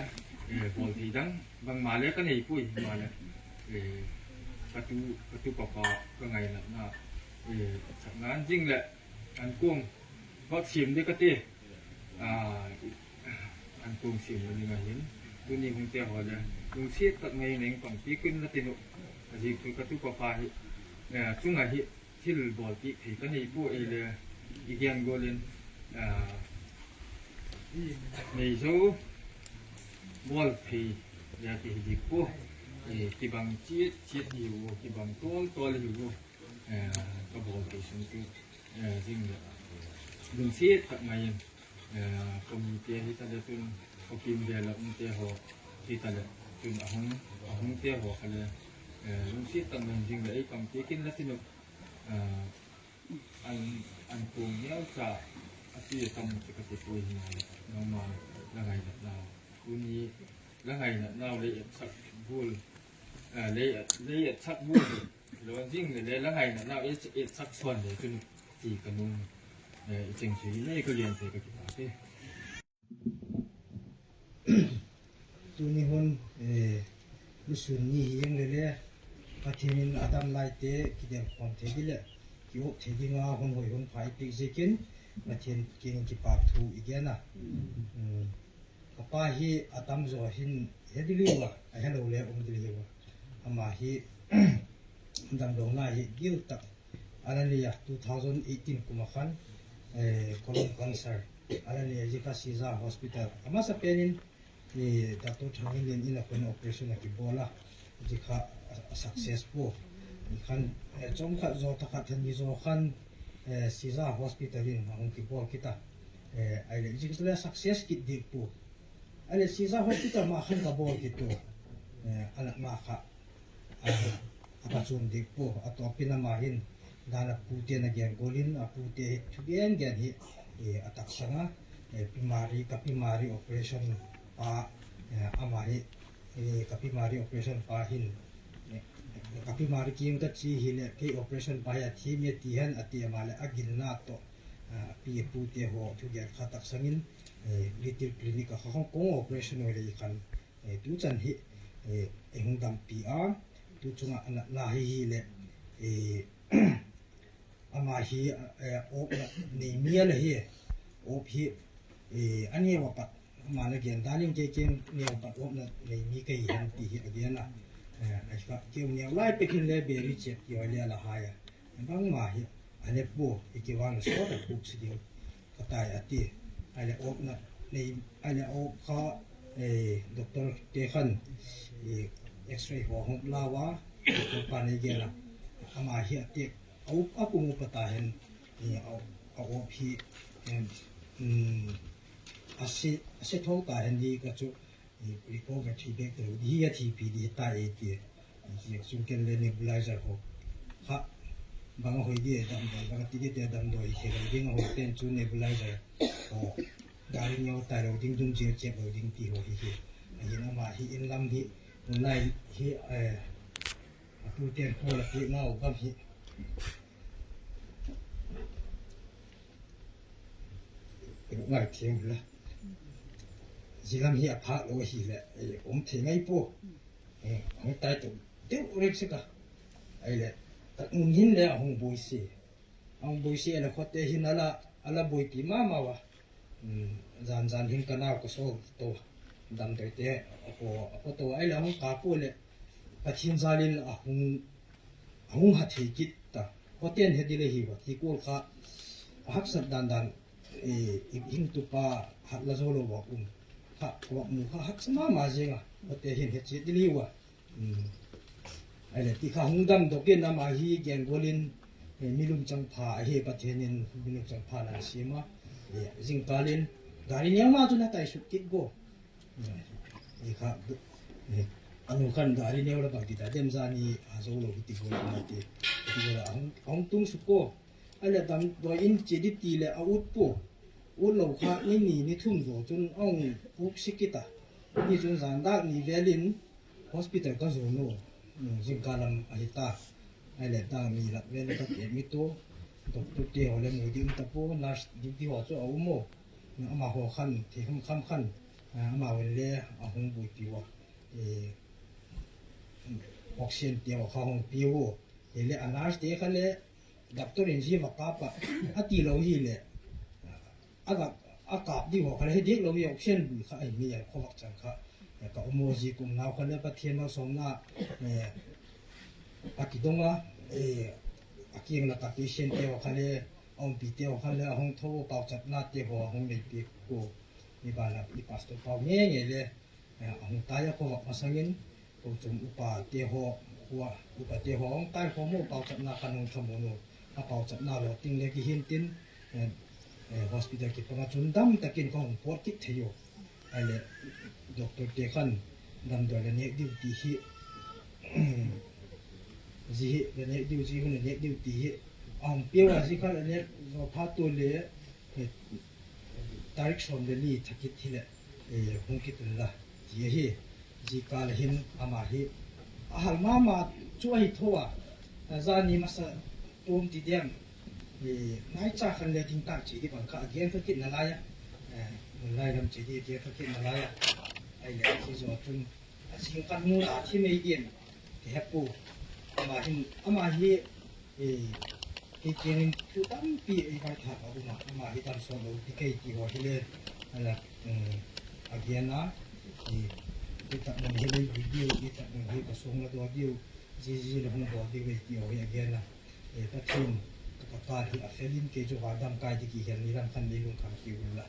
eh, bawl thei dang bangma le ka nei pui ma le. Eh, ka tu, ka tu papa ka ngainatna, eh, sak nan zing le an kung bak sim di ka ti. Ah, an kung sim lo ding a hin, tuni hong te haw le, lungsiat tak mai neng pangpi kun na tin uh. A zik thu ka tu papa hi, eh, chung a hi, thil bawl pi thei ka nei pu ei le, i gen gol in, ah, nei zo bawl thei le ti hi dik pu, eh, kibang chiat chiat hi uh, kibang tawl tawl hi uh, eh, ka bawl thei sung tu, eh, zing le, lungsiat tak mai in, eh, committee hi ta le tun, ko kim vel a um te haw hi ta le tun a hung, a hung te haw kha le, eh, lungsiat tak mai zing le ei kam te kin la tin uh, eh, an, an kung neu cha a ti a tam cha ka ti pui hi na le, nangma la ngainatna. Tuni la ngainatna le et sak bul, eh, le, le et sak bul. Lo zing le, le la ngainatna et, et sak suan le tun ti ka nung, eh, i cheng sui le ka lian te ka ki pa te. Tuni hun, eh, lusun ni hi eng le le, Pathian in a dam lai te kidel khawm thei di le, ki op thei di nga hun hoi hun phai pik zikin, Pathian kin kipak thu i gen a. Mm. Ka pa hi a tam zaw hin he diliu a, a he lo le um diliu a. Ama hi damdauna hi gil tak a la nei a, two thousand eighteen kum a khan, eh, colon cancer a la nei a, zikha Siza Hospital. A masa penin, eh, Doctor Thang Ling Lian in a kun operation a kibawl a, zikha a, a success pu. I khan, eh, chom khat zaw takhat than ni zaw khan, eh, Siza Hospital in a hong kibawl kita. Eh, ai le, zikha le success kit dik pu. Ai le Siza Hospital ma khan ka bawl kit tu. Eh, a nak ma kha. A, a pacun dik pu, a tawpin ama hin dan a pute na gen golin, a pute hi thu gen gen hi, eh, a taksang a, eh, pimari, ka pimari operation pa, eh, ama hi, eh, ka pimari operation pa hin, eh, ka pimari kim ka ci hi le, kei operation pa hi a thim hi a ti hen a ti ama le a gilna tawh, ah, a pi a pute haw thu gen kha taksangin, eh, Little Clinic a kha khong kong operation hoi le i khan, eh, tu chan hi, eh, ei hong dampi a, tu chungah a natna hi hi le, eh, ama hi, eh, awpna nei mi a le hi, awp hi, eh, a neu a pat, ama na gen dan in kei ken neu a pat awpna nei mi ka hi hen ti hi a gen a. Eh, ai kha keu neu lai pekin le beri chet kio le la haya. Bangmah hi a ne pu i kivang sawt a puk si ding ka tai a ti. Ai le awkna nei, ai le awk kha, eh, doctor te khan i X-ray haw hong la a, doctor pa nei gel a. Ama hi a ti a up a kung up a ta hen, i a, a awk hi, em, mm, a si, a si tho ta hen di ka cu, i recover thei bek talo di hi a thipi di hi ta e ti. Ziak sung ken le nebulizer ho kha bang a hoi di e damdawi bang a ti di te damdawi hi thei lo ding a hoi ten cu nebulizer ho gari nio tai lo ding dum zir ciap lo ding ti ho hi hi. A hin ama hi in lam hi, hun lai hi, eh, a tu ten ho la ti ngau gam hi. Ngai thiam la. Zilam hi a phak lo hi le, eh, om thei ngai po. Eh, hong tai tu deuh rek sika. Ai le, tak mun hin le a hong boi si. A hong boi si a le khote hin ala, ala boi pi mama wa. Hmm, zan zan hin ka nau ka so to. Dam toi te, a ko, a ko to ai le a hong ka po le. Pathian zalin a hong, a hong ha thei kit ta. Khoten he di le hi wa. Ki kul kha, a haksat dan dan, eh, i hing tu pa hat la zo lo wa um. Kha, wa mu kha haksa mama zinga. Khote hin he chi di le wa. Ai le ti kha hung dam dokin ama hi gen golin, eh, milum chang pha a hi Pathian in milum chang pha nan sima, eh, zingkalin gari niang ma chu na tai suk kit go. Eh, i kha, eh, anu khan gari niang la bang kita dem zani a zo lo hi ti gol na ti, ti gol a hung, hung tung suk go. Ai le dam doi in chi di ti le a ut po. Ut lo kha ni ni ni thum zo chun a hung puk sik kita. Ni chun zan dak ni velin hospital ka zon uh. Zingka lam a hi ta. Ai le dang mi lak vel ka ke mi tu. Doctor te ho le mu ding ta pu, nurse ding ti ho chu a um uh. Ama ho khan thei kham kham khan, ama vel le a hung bui pi uh. Oxygen te ho kha hung pi uh. Hi le a nurse te kha le doctor in zi va kap a ti lo hi le. A kap, a kap ding haw kha le hi dik lo hi, oxygen bul kha a hi mi a khuavak cang kha. Ka um aw zi kum nau kha le Pathian lo sawmna, eh, a kidong a, eh, a kiang la ka patient te haw kha le, a umpi te haw kha le, a hong tho pauchatna te haw a hong nei pi ko. Ni ba la i pastor pau nge nge le, eh, a hong tai a khuavak masangin, ko chung upa te haw, khua, upa te haw hong tai haw mu pauchatna khan hong thamu nu, a pauchatna lo ting le kihin tin, eh, eh, hospital kipanga chun dam takin ka hong puat kit thei uh. Ai le, doctor te khan damdawi la nek ding ti hi, zi hi la nek ding, zi hun la nek ding ti hi, a hong piau a zi kha la nek zaw pha tu le, eh, tarik sawm le li thakit hi le, eh, hong kitun la, ti a hi, zi ka la hin ama hi, a hal mama chu a hi tho a, a zani masa tum ti diam, eh, nai cha khan le ting tak chi di bang kha a gen kha kit na lai a, eh, mun lai lam chi di a gen kha kit na lai a, ai le a thi zaw chun, a sing khan mu la thi mei diam, ti he pu, ama hin, ama hi, eh, Kei kiangin thu tampi ei vai thak a um a, ama hi dam sawt lo ti kei ti haw hi le, ala, eh, a gen a, eh, i tak mun hi le video, i tak mun hi ka sung la daw diu, zizi le hung daw diu ei ti haw hi a gen a, eh, Pathian ka ka kal hi a felin kei cu va dam kai di ki hian ni lam khan ni lung kham ki un la.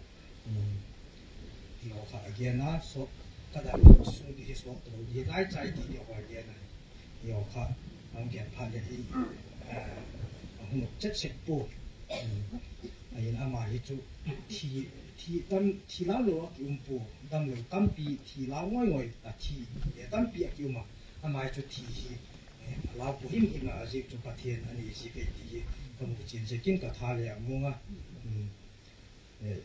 Ti haw kha a gen a, sawt ka dam sung di hi sawt lo di hi lai chai ti ti haw a gen a. Ti haw kha a hong gen phat le hi, a hong chet sek pu. A hin ama hi cu thi, thi tam, thi lau lo a ki um pu, dam lo tampi thi lau ngoi ngoi a thi, e tampi a ki um a. Ama hi cu thi hi, eh, a lau pu him him a zik cu Pathian a ni zik ei ti hi ka mu cin zekin ka tha le a mung a. Eh,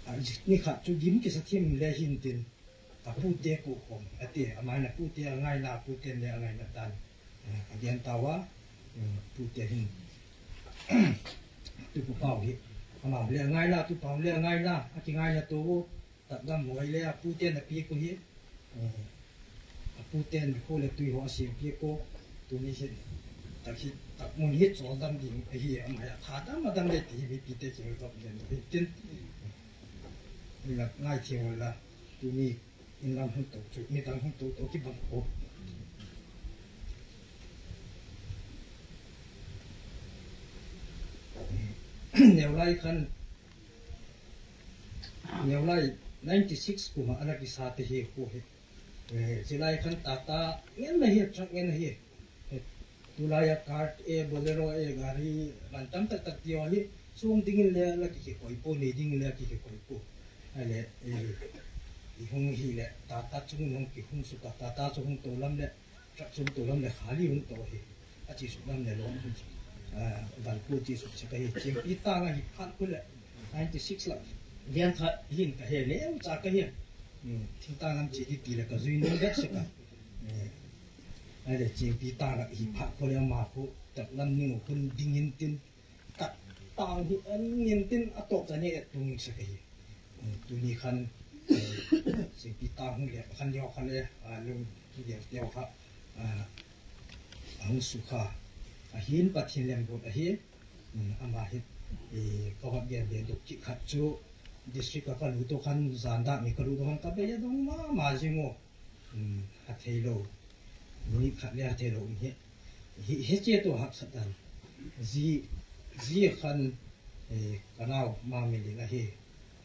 a, ni khat cu gim kisa thim le hin tin, ka pute kuh khawm, a ti, amah in a pute a ngaina, pute le a ngaina tan, eh, a gen tau a, eh, pute hin, tu pu pau hi, amah le a ngaina, tu pau le a ngaina, a kingaina tu, Takdam huai le a pute na pi ko hi. Eh, a pute na ko le tui ho a siam pi ko. Tuni hi tak hi tak mun hi chawl dam ding a hi, a mai a tha dam a dam le ti hi mi pite ki dam den hi tin. Ni la ngai thiam la tuni Inn lam hong to cu, midang hong to to kibang ko. Neu lai khan, neu lai ninety six kum ah a na kisa te hi khu hi. Eh, ci lai khan tata ngen na hi, truck ngen na hi. Tulai a car e, Bolero e, gari man tam taktak ti aw hi, sung dingin le la kikhe koi po, nei dingin le kikhe koi po. Ai le, eh, i hung hi le, tata cung hung ki hung suka, tata cung hung to lam le, truck cung to lam le, khali hung to hi. A ci suk lam le lo, ah, van ku ci suk sek a hi, cingpi tang a hi phat ku le, ninety six la, lian kha hin ka he le, u ca ka hi. Hmm, thing tang lam ci di ti le ka zui nung vet sek a. Eh, ai le cingpi tang a hi phat ku le ma ku, tak lam ning hun dingin tin, tak tang hi en ngin tin a tawp ta ni et tung sek a hi. Tuni khan, eh, singpi tang hong lian khan liau khan le, ah, lung lian liau kha, ah, a hong sukha. A hin Pathian lian bawt a hi. Ama hi, eh, ka va gen lian duk kik khat cu district a ka lut uh khan zan dah mi ka lut uh khan ka bei a dong mama zing uh. Um, a thei lo. Minute khat le a thei lo um hi. Hi, hi cia tu haksat dan. Zi, zi khan, eh, ka nau ma mi ling a hi.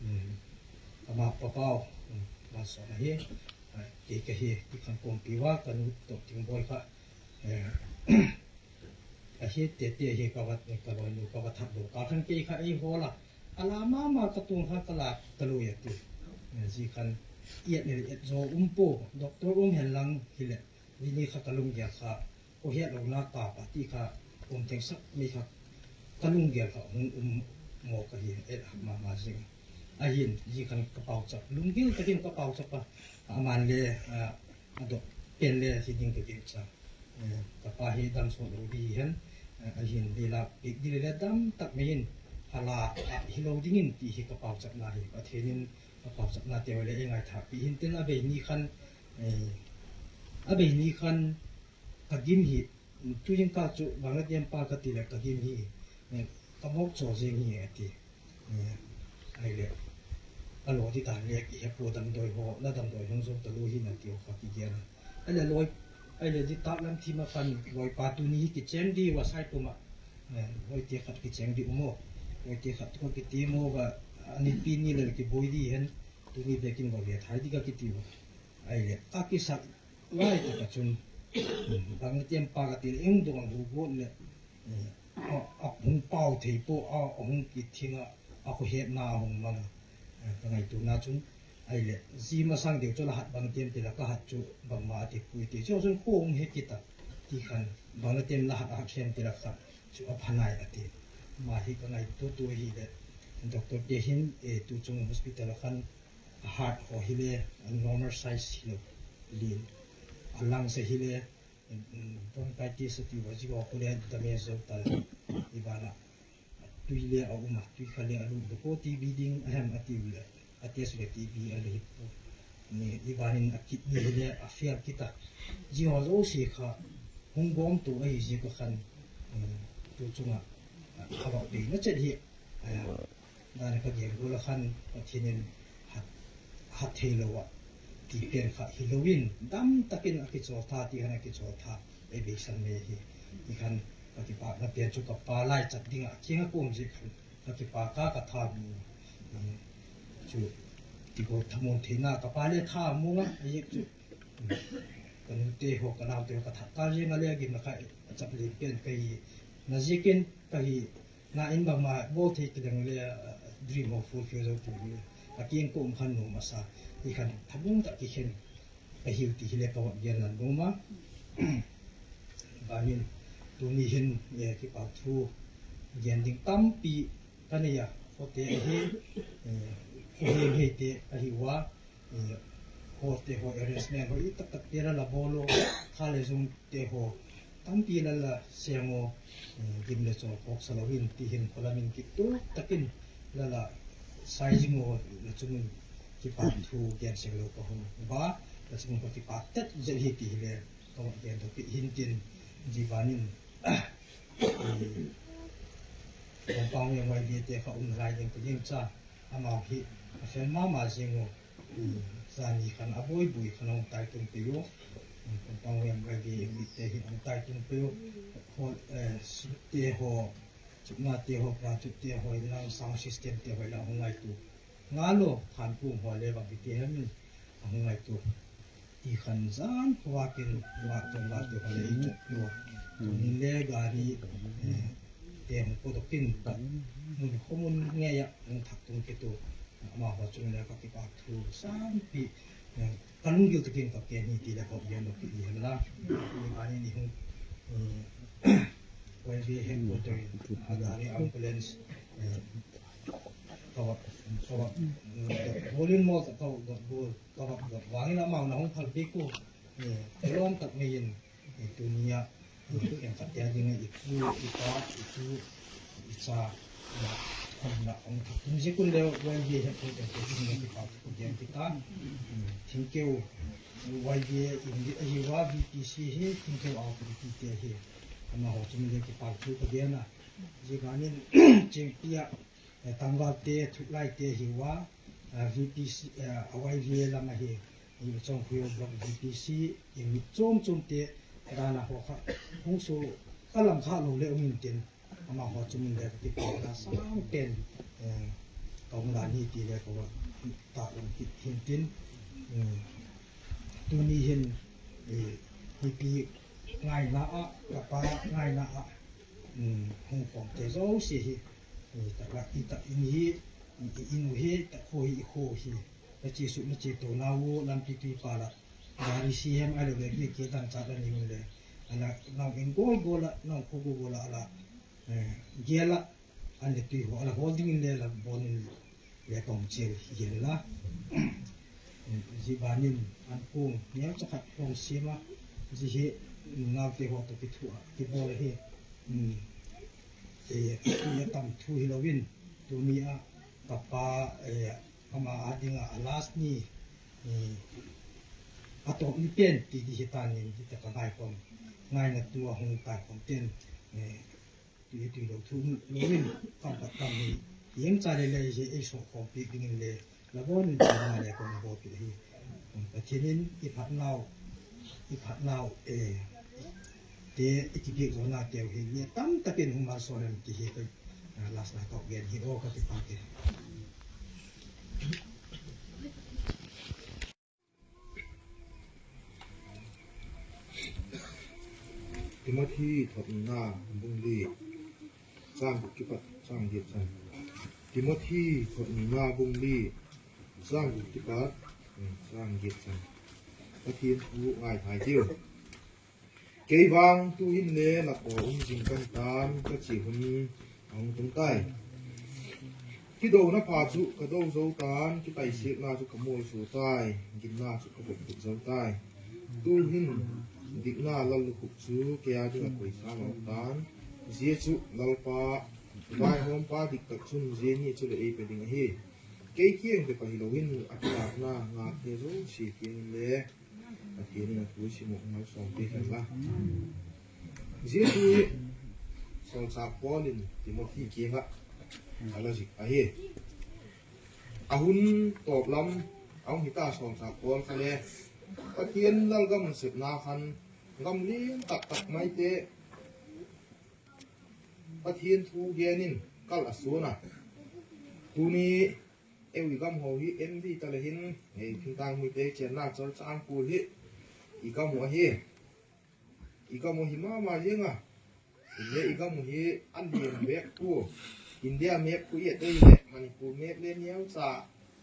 Um, ka ma pa pau, um, ma sawm a hi. Ah, kei ka hi, ti khan kawmpi wa, ka nu tawh ting bawi kha. Eh, a hi tete hi ka va, ka lawinu ka va thak lo. Ka khan kei kha ei hawl a. A la mama ka tung kha ka la ka lui a ti. Zi khan iat le iat zo um po. Doctor um hen lang hi le. Ni ni kha ka lunggel kha. Ko hiat lo na pa pa ti kha. Um theng sak mi kha. Ka lunggel kha hung um mo ka hi et mama zing. A hin zi khan ka pau chak. Lunggel ka hin ka pau chak pa. A man le, ah, a dok pen le hi ding ka gel cha. Eh, ka pa hi dam sawt lo di hi hen, eh, a hin di la pik di le dam tak mai in, hala a hi lo dingin ti hi ka pau chak na hi, Pathian in ka pau chak na te le ei ngai thak pi hin tin a bei ni khan, eh, a bei ni khan ka gim hi, tu in ka cu bang la tiam pa ka ti le ka gim hi, eh, ka mawk chaw zing hi a ti. Eh, ai le, a lo ti dan le, i he pu damdawi haw, la damdawi hong zo ta lo hi na ti haw kha ki gen. Ai le, loi, ai le, di tak lam thim a khan, loi pa tu ni hi ki cheng di, wa sai pum a. Eh, loi ti khat ki cheng di um aw. Loi ti khat tu ki ti maw, wa, a ni pi ni le ki boi di hen, tu ni bekin wa ve thai di ka ki ti wa. Ai le, a ki sak, lai tak a cun, bang tiam pa ka ti le, eng dong hu guat le, eh, a, a hung pau thei po, a, a hung kithing a, a khuahetna a hung mang a, eh, ka ngaihtuahna cun, ai le, zi masang deuh cu la hat bang tiam ti la ka hat cu bangma a ti pui ti. Cu cun khua hung he kita ti khan bang la tiam la hat a hat hiam ti la khat cu a phanai a ti. Ma hi ka ngaihtuahtu hi le, doctor te hin, eh, tu cung hospital a khan a heart haw hi le, a normal size hi lo, lin, a lungs a hi le, bronchitis a ti uh a, zi haw khu le damage zo ta le, i banah tui le a um a, tui kha le a lut bek aw, T B ding a hem a ti uh le, a test le T B a le hi pu. Ni, i banin a kidney hi le a fail kita. Zi haw zo si kha hung bawm tu a hi zi ka khan, tu cungah a va bei na chet hi. Aya, dan ka gen gol a khan Pathian in hat, hat thei lo ah ti pen kha hi loin dam takin a kicawl tha ti khan a kicawl tha ei beisan mei hi. Ti khan ka kipakna pen cu ka pa lai cat dingah a kiang a ka um zik khan ka kipak a ka tha mu. Cu ti ko thamun theihna ka pa le tha mu ngah a zik cu. Ka nute haw, ka naute haw, ka thahkal riang a le a gimna kha a cap len pen ka hi. Na zikin ka hi. Na in bangmah bawl thei kidang le, a, a dream haw fulfill zo pu hi. A kiang ko um khan nuam a sa. Hi khan thabung tak kikhen ka hi uh ti hi le ka va gen nan bawm a. Banin tuni hin, eh, kipak thu gen ding tampi ka nei a, khuate ahi, eh, khuaheng heite ahi uh a, eh, khuate haw arrangement haw i taktak te la la bawl aw, kha le zung te haw tampi la la siang aw, eh, gim le cawl khawk sa loin ti hin khualamin kituk takin la la sai zing aw, la cungin kipak thu gen seng lo ka hong ba, la cungin ka kipak tet zel hi ti hi le ka va gen thawk hi hin tin, zi banin, eh, Kawngpang le Y B A te kha um lai ding ka ding ca, amau hi a fel mama zing uh. Zani khan a buaibui khan hong taitung pei uh. Kompang wiang gai ve in mitte hi hong taitung pei uh. Hol, eh, sute ho, chuknate ho, pra chukte ho, ilang sound system te ho, ilang hong ngaitu. Nga lo, than kung ho le bang hite hem in, a hong ngaitu. Ti khan zan khuakin, nga tong la te ho le i chuk lo. Tung le gari, eh, te hong ko dokin, ka mun kho mun nge ya, hong thak tung ke tu. Ama ho chung le ka kipak thu, san pi, eh, Ka lunggil takin ka ken hi ti le ka gen lo ki i hen la. Ni ani ni hung, eh, Y V A headquarter in a gari ambulance, eh, ka va, ka va, eh, dot ball in maw ka va dot ball, ka va dot vangin amau na hung phal pi ku, eh, ka lawm tak mei in, eh, tuni a Ken ka tia ding a i pu, i pa, i tu, i cha, na, na, ong thak tung zik un leh, Y V A headquarter te ding a kipak tung zik kita. Thingkeu, Y V A in di a hi wa, V P C hi, Thingkeu authority te hi. Ama ho chung le kipak thu ka gen a. Zik anin, chengpi a, eh, tangvalte, thuklaite hi wa, eh, V P C, eh, a Y V A lam ahi, i Chongkhuio Block V P C, i mi chomchomte dana ho kha, hong su ka lam kha lo le um in tin, ama ho chung in le ka kipawlna sang pen, eh, ka hong dan hi ti le ka va ta lam kit hin tin, eh, tuni hin, eh, hipi ngaina ah, ka pa ngaina ah, um, hong khawmte zo si hi, eh, ta ka, i ta in hi, i, i in uh hi, ta kho hi, i kho hi. Na ci suk, na ci to, na uh, lampi tui pala. Gari si hem ai lo le, bia kia dan chat la ni un le. Ala, nau in gol gol la, nau kho gol gol la, ala, eh, gia la, an le tui ho, ala holding in le, la bon in le kong chiel hi la. Zi banin, an kung, niam chakhat kong sima, zi hi, nau te ho to ki thu a, ki bol hi. Mm. Eh, tui a tam thu hi lo in, tuni a, ka pa, eh, Ama a dinga a last ni, eh, a tawp ni pen ti di hi ta nin, hi ta ka ngai khawm, ngaina tu a hong tai khawm ten, eh, tui, tui lo thu lo in, kam pat kam ni, yeng cha le le hi ei sawh khawm pi ding in le, la bon in cha le khawm bo pi hi. Pathian in i phat nau, i phat nau, eh, te i kipik zo na teu hi, ni tam takin hong mal so hen ti hi ka, ah, last na ka gen hi o ka ti pa ke. Timothy thot nihna bung li, chang guk kipat chang giat chan. Timothy thot nihna bung li, chang guk kipat, hmm, chang giat chan. Pathian thu ngai thai tiu. Kei vang tu in le lak aw um zing ka hi tan ka ci hun a hong tung tai. Kidona pha cu ka do zo tan, kitaisikna cu ka mual zo tai, ginna cu ka bawmtuk zo tai. Tu hin dikna lal lukhup cu kei a ding a koisa lo tan. Zia cu Lalpa, vaihawmpa diktak cun zia nih cu le ei pe ding a hi. Kei kiang bek a hi loin a kilakna ngakte zo si kiangin le Pathian in a thu sim uh malsawm te khan la. Zia thu hi Sawlchak Paul in Timothy kiangah a la zik ahi. A hun tawp lam a hong hita Sawlchak Paul kha le Pathian lalgam sepna khan gam lian taktak maite Pathian thu gen in kal a suan a. Tuni eu i gam ho hi en dih ta le hin, ei thingtang mite cianna Churachandpur hi i gam uh ahi. I gam uh hi mahmah ziang a. India i gam uh hi a lian bek pu. India map khu i et ei le Manipur map le niau ca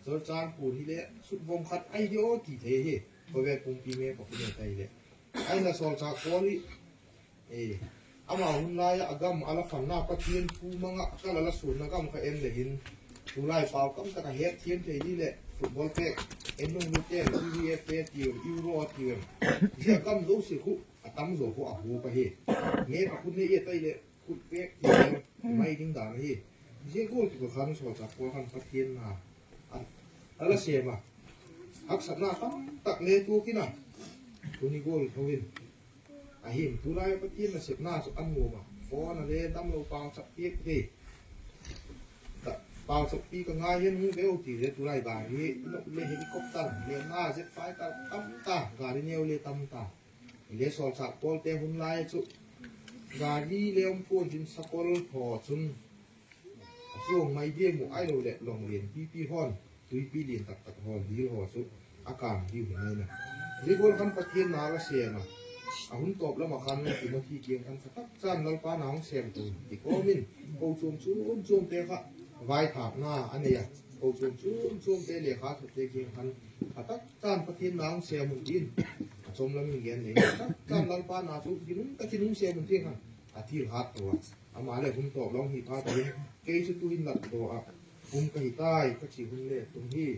Churachandpur hi le sut vong khat ai dio ti thei hi. Khawvel pumpi map a khu ne tai le. Ai na Sawlchak Paul hi Ee, ama hun lai-ah a gam a la fanna Pathian thu mangah kal a la sunna gam kha en le hin, tulai pau kam tak a het thiam thei dih leh football pek en nung lu ten C V F te tiu, Euro tiu. Zia gam zo si khu a tam zo khu a hu ka hi. Nge ka khut ne i a tai leh khut pek tiu mai ding dan hi. Zia gol tu ka khan Sawlchak Paul khan Pathian na a la sem a haksatna tam tak le tu kina tuni gol tho in. Ahin, tulai Pathian nasepna cu an nuam a, phone a le damlo pau chap piak hi. Ta, Pau sokpi ka ngai hen mu veu ti le tulai gari, i nok le helicopter le na jet fighter tam ta, gari neu le tam ta. I le sawlsak pawlte hun lai cu gari le om puan din sakol haw cun a chuang mai diam uh ai lo le long lian pipi hawn tuipi lian taktak haw dil haw cu a kang diu hi mai na. Zia gual khan Pathian na la sem a, a hun tawp lam ah khan Timothy kiang khan ka tak can Lalpa na hong sem tu ti kawm in ko chuam chuam chuam te kha vaithakna a nei a, ko chuam chuam chuam te le kha thate kiang khan ka tak can Pathian na hong sem un tin a chom lam in gen nei ka tak can Lalpa na cu ginum takin hong sem un tin khan a thil hat to a. Amah le hun tawp long hi pha tahin kei cu tuhin lat daw ah kum ka hi tai ka ci hun le tum hi.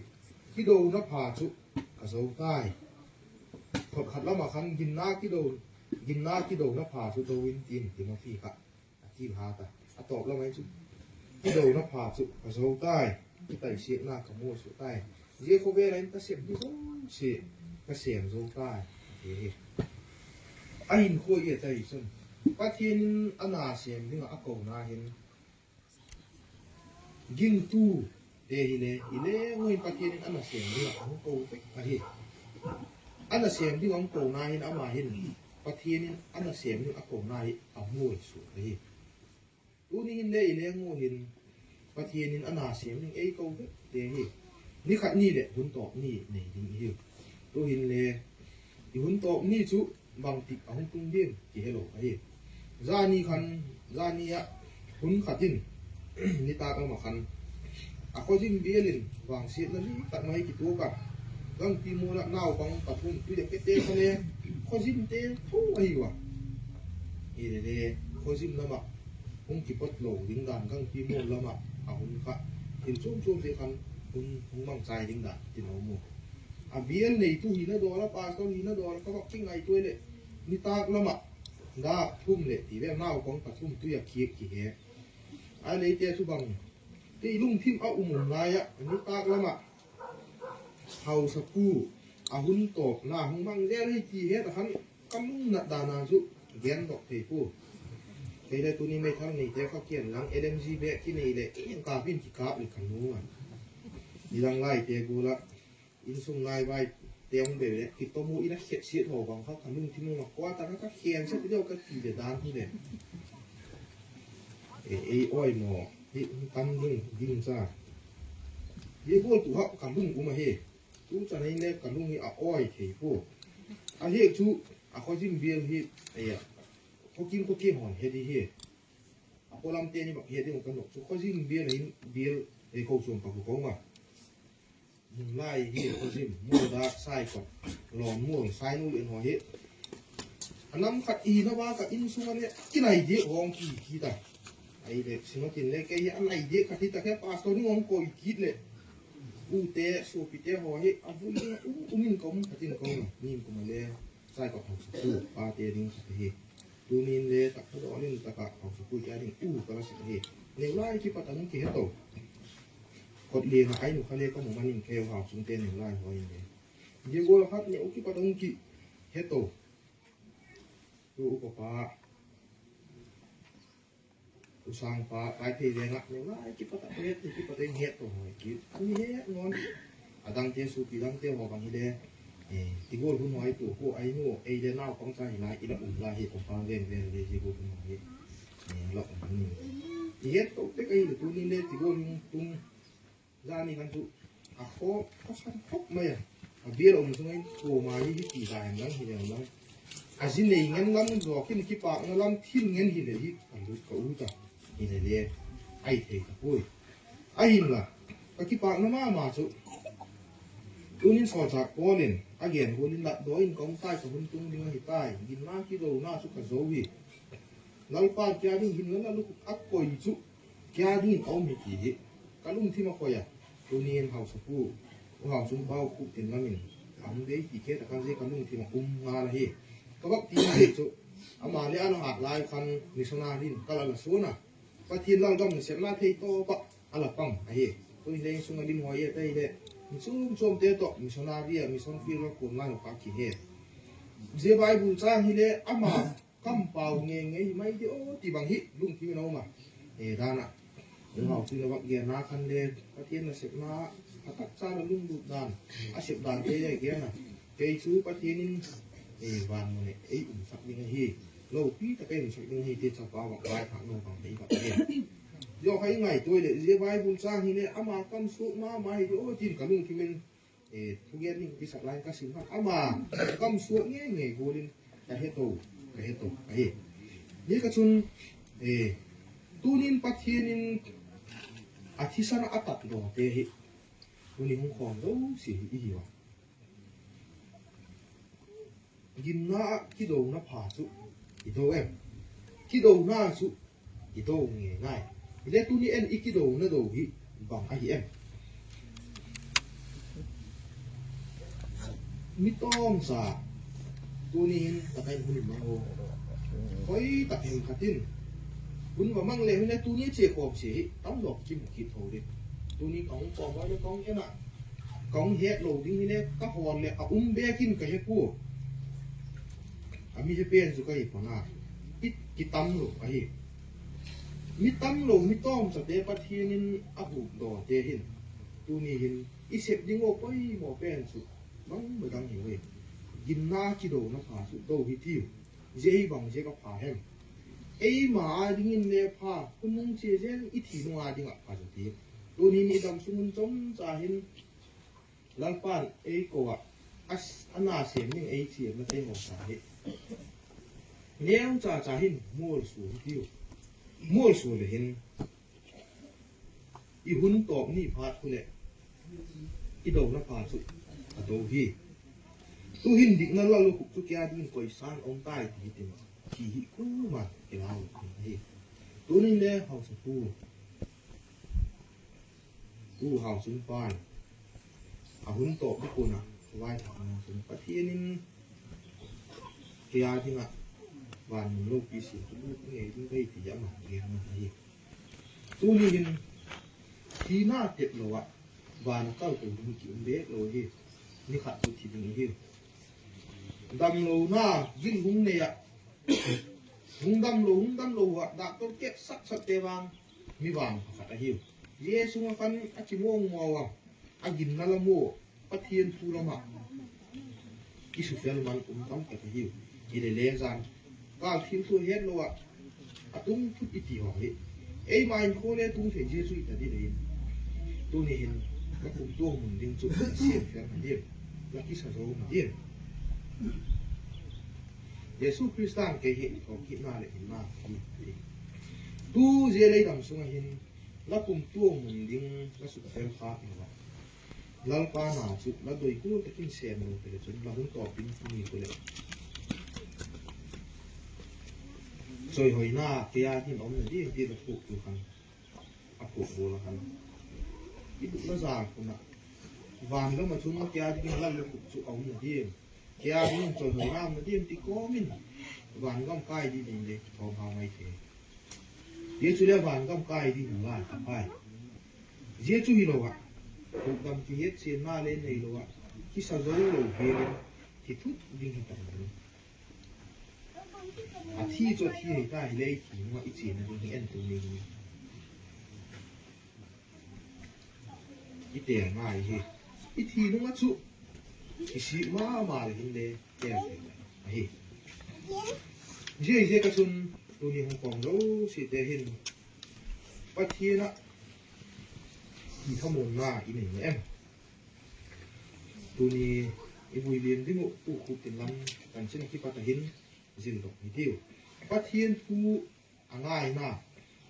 Kidona pha cu ka zo tai. Thawt khat lamah khan ginna kido ginna kidona pha cu zo in tin Timothy kha a thil hat a, a tawp lamah cu kidona pha cu ka zo tai. Kitaisiakna ka mual suah tai. Zia khawvel ah in ka sem hi zo si ka sem zo tai. A hinkhua i a tai cun Pathian in a na sem dingah a kona hin gingtu te hi le i leng uh in Pathian in a na sem dingah a hong ko vek ahi. A na sem dingah hong kona hin amah hin Pathian in a na sem dingah a kona hi a mual suak ahi. Tuni hin le i leng uh hin Pathian in a na sem ding ei ko vek te hi. Ni khat ni le hun tawp ni nei ding i hi. Tu hin le i hun tawp ni cu bangtik a hung tung ding kihe lo ahi. Zani khan zani ah hun khat in nitak lamah khan a khuazin bial in vangsiatna li khat mai kituak a, gangpi mual ah naupang pathum tui a kete kha le khuazin te tho ahi uh a. Hi le le khuazin lamah hung kipot lo ding dan gangpi mual lamah a hun kha thil chuamchuam te khan hun hung mangcai ding dan tin a um uh. A bial neitu hi na dawl a, pastor hi na dawl a, ka vak kingaihtuai le nitak lamah dak thum le ti vek naupang pathum tui a khiak kihe. A leite cu bang kei lungthim a um um lai ah nitak lamah hausapu a hun tawpna hung mang zel hi ti he ta khan ka lungnat dana cu gen dok thei pu. Kei le tuni meithal neite kha kian lang L M G bek kinei le kei kap in kikap le ka nung a. Nidang laite gual ah innsung naivai te hong bel le kitom uh in a khiat siat haw bang kha ka lungthim uh a kuata kha ka khian siat deuh ka ti le dan hi le. E, ei awi maw hi tam ding ding ca. Hi gual tu hak ka lung um a hi. Tu can in le ka lung hi a awi thei pu. A hi cu a khuazin bial hi. Ei a khuakim khuakim hawn he di hi. A pualam te ni bak hi a ding ka nok cu khuazin bial in bial ei ko chuam ka ku ko ma. Lai hi khuazim mual dak sai kawt lawn mual sai nu lian haw hi. A nam khat i na ba ka inn sung a le kinai diak hawng ki ki ta. Ai le sinatin le kei hi a nai diak khat hi ta khe pastor ni hawng koi kit le. U te suapi te haw hi a vui ding a um um in ka um khat in ka um a nin kum a le sai kawt hawng sa tu pa te ding khat hi. Tunin le taksa daw lim takah hausa pui kia ding u ka la sak hi. Neu lai kipat a hung kihe to. Kot lian a ai nu kha le ka mu manin keu hau sungte neu lai hawi in le. Dia gual khat neu kipat a hung kihe to. Tu u papa u sang pa kai thei le ngah neu lai kipat a het kipat a het to hawi ki. Ani het ngon. A dangte supi dangte haw bang hi le. Eh, tigol hun hawi tu ko ai nu ei le naupang ca hi lai i la um lai hi kong pang ven ven le tigol hun hawi. Eh, la um hun. I het to tek ai le tunin le tigol hun tung zani kan tu a kho kho san khop mai a. A bial um sung ai ko mai hi ti da hem lang hi le lang. A zi nei ngen lam zawkin kipakna lam thil ngen hi le hi ka lut ka ut a. Hi le le ai thei ka pui. Ahinla ka kipakna mahmah cu tunin sawltak Paul in a gen hunin latdaw in ka um tai ka hun tung ding ahi tai. Ginna kidona cu ka zo hi. Lalpa kia ding ginna na luk a koi cu kia dingin a um hi ti hi ka lungthim a koi a. Tunin hausapu u hausung pau khuk tin lamin a hung dei ti khe takhan zia ka lungthim a um ngal ahi. Ka bak ti hi cu ama le an a hak lai khan missionary in ka la la suan a. Pathian lalgam nasepna thei tawpah a la pang ahi. Tuin leng sung a lim hawi a tei le mi sum suamte tawh missionary a mission field a kuam lai lo kha kihe. Zia Bible cang hi le ama kampau ngei ngei hi mai di aw ti bang hi lungthim in a um a. E dana Hau tu na vak gen na khan le Pathian na sepna a taksa na lunglut dan a sep dan te le gen na. Kei cu Pathian in ei van mu ne ei umsak ding ahi. Lopi tak ei umsak ding ahi te chapa vak vai thak no bang te i vak gen. Yo hai ngai toi le zia Bible chang hi le ama kam suak ma ma hi de o tin ka lungthim in eh, thugen ning kisak lai ka sim hang ama kam suak ngei ngei gulin ka heto ka heto ahi. Ni ka chun eh, tunin Pathian in a thisan a tak dawte hi tuni hong khawm do si hi i hi wa. Ginna ah kidona pha cu i do em? Kidona cu i do ngei nai. Hile tuni en i kidona do hi bang ahi em? Mi tawmsa tuni hin takai hun mang o. Hoi tak hen khatin hun va mang le hun le tuni cia khawm si hi tam dawk kim kit ho ding. Tuni ka hong khawm vai le ka hong en ah ka hong het lo ding hi le ka hawl le a um bekin ka he pua. A mi he pen cu ka hi pana i kitam lo ahi. Mi tam lo mi tawmsate Pathian in a hukdawte hin tuni hin i sep ding aw poimaw pen cu bangmah dang hi uh hi. Ginna kidona pha cu do hi tiu. Zia hi bang zia ka pha hem? Eima a dingin le pha hun nung cia zel i thi nung a dingah pha zaw ti. Tunin i dam sung hun comca hin Lalpan ei ko ah a s- a na sem ning ei ciamna tei mawsa hi. Neu caca hin mual sual hi tiu. Mual sual le hin i hun tawp ni phat khu le i dona pha cu a do hi. Tu hin dikna lal lukuk cu kia ding koi san om tai ti hi tin ki hi kuman i lau hi. Tunin le hausa pu Pu Hau Sung pan a hun tawp dikun ah vai thak na sung Pathian in kei a dingah van mun lopi sin tu lut ngei ding vei ti a man gen na hi. Tuni hin thina tep lo ah van a kal ko ding ki um bek lo hi. Ni khat tu thi ding hi. Dam lo na gil hung nei ah hung dam lo hung dam lo ah dak tol kek sak sak te vang mi vang pakhat ahi uh. Jesu a kan a ci mawngmaw a a ginna lam uh Pathian thu lamah i sufel man um tam tak ahi uh. I le le zan kal thil thu het lo ah a tung thut i ti hawng hi. Ei ma in khaw le tung thei Jesu i ta di le in tuni hin ka kum tuang mun ding cu na siam fel na dim na kisa zo na dim. Jesu Khrista in kei hi thawkitna le hinna hi. Tu zia leidam sungah hin la pumtuang mun ding la sukfel khak lo ah Lalpa na cu la doi kul takin sem lo pele cun la hun tawp ding ni kule. Coihoina kei a hin om na ding ti la thuk tu khan a phuk bul a khan i buk la za kun ah van lam a cun kei a ding la lu kuk cu a om na ding. Kei a ding in coihoina om na ding ti kawmin vangam kai ding ding le thawm hau mai thei. Jesu le vangam kai ding lai a kai. Jesu hi lo ah hukdam kihet sianna le nei lo ah kisa zo lo hel in hi thut ding hi tam ding. A thi cu a thi hei ta hi le i thi nungah i cina ding hi en tu ni hi. I tel ngai hi. I thi nungah cu i sik mama le hin le tel thei ahi. Ziaziak a cun tuni hong kawm lo site hin Pathian ah i thamuanna i nei na em? Tuni i vui lian ding uh ukhup tin lam kan cin a kipat ahin zil dok hi tiu. Pathian thu a ngaina,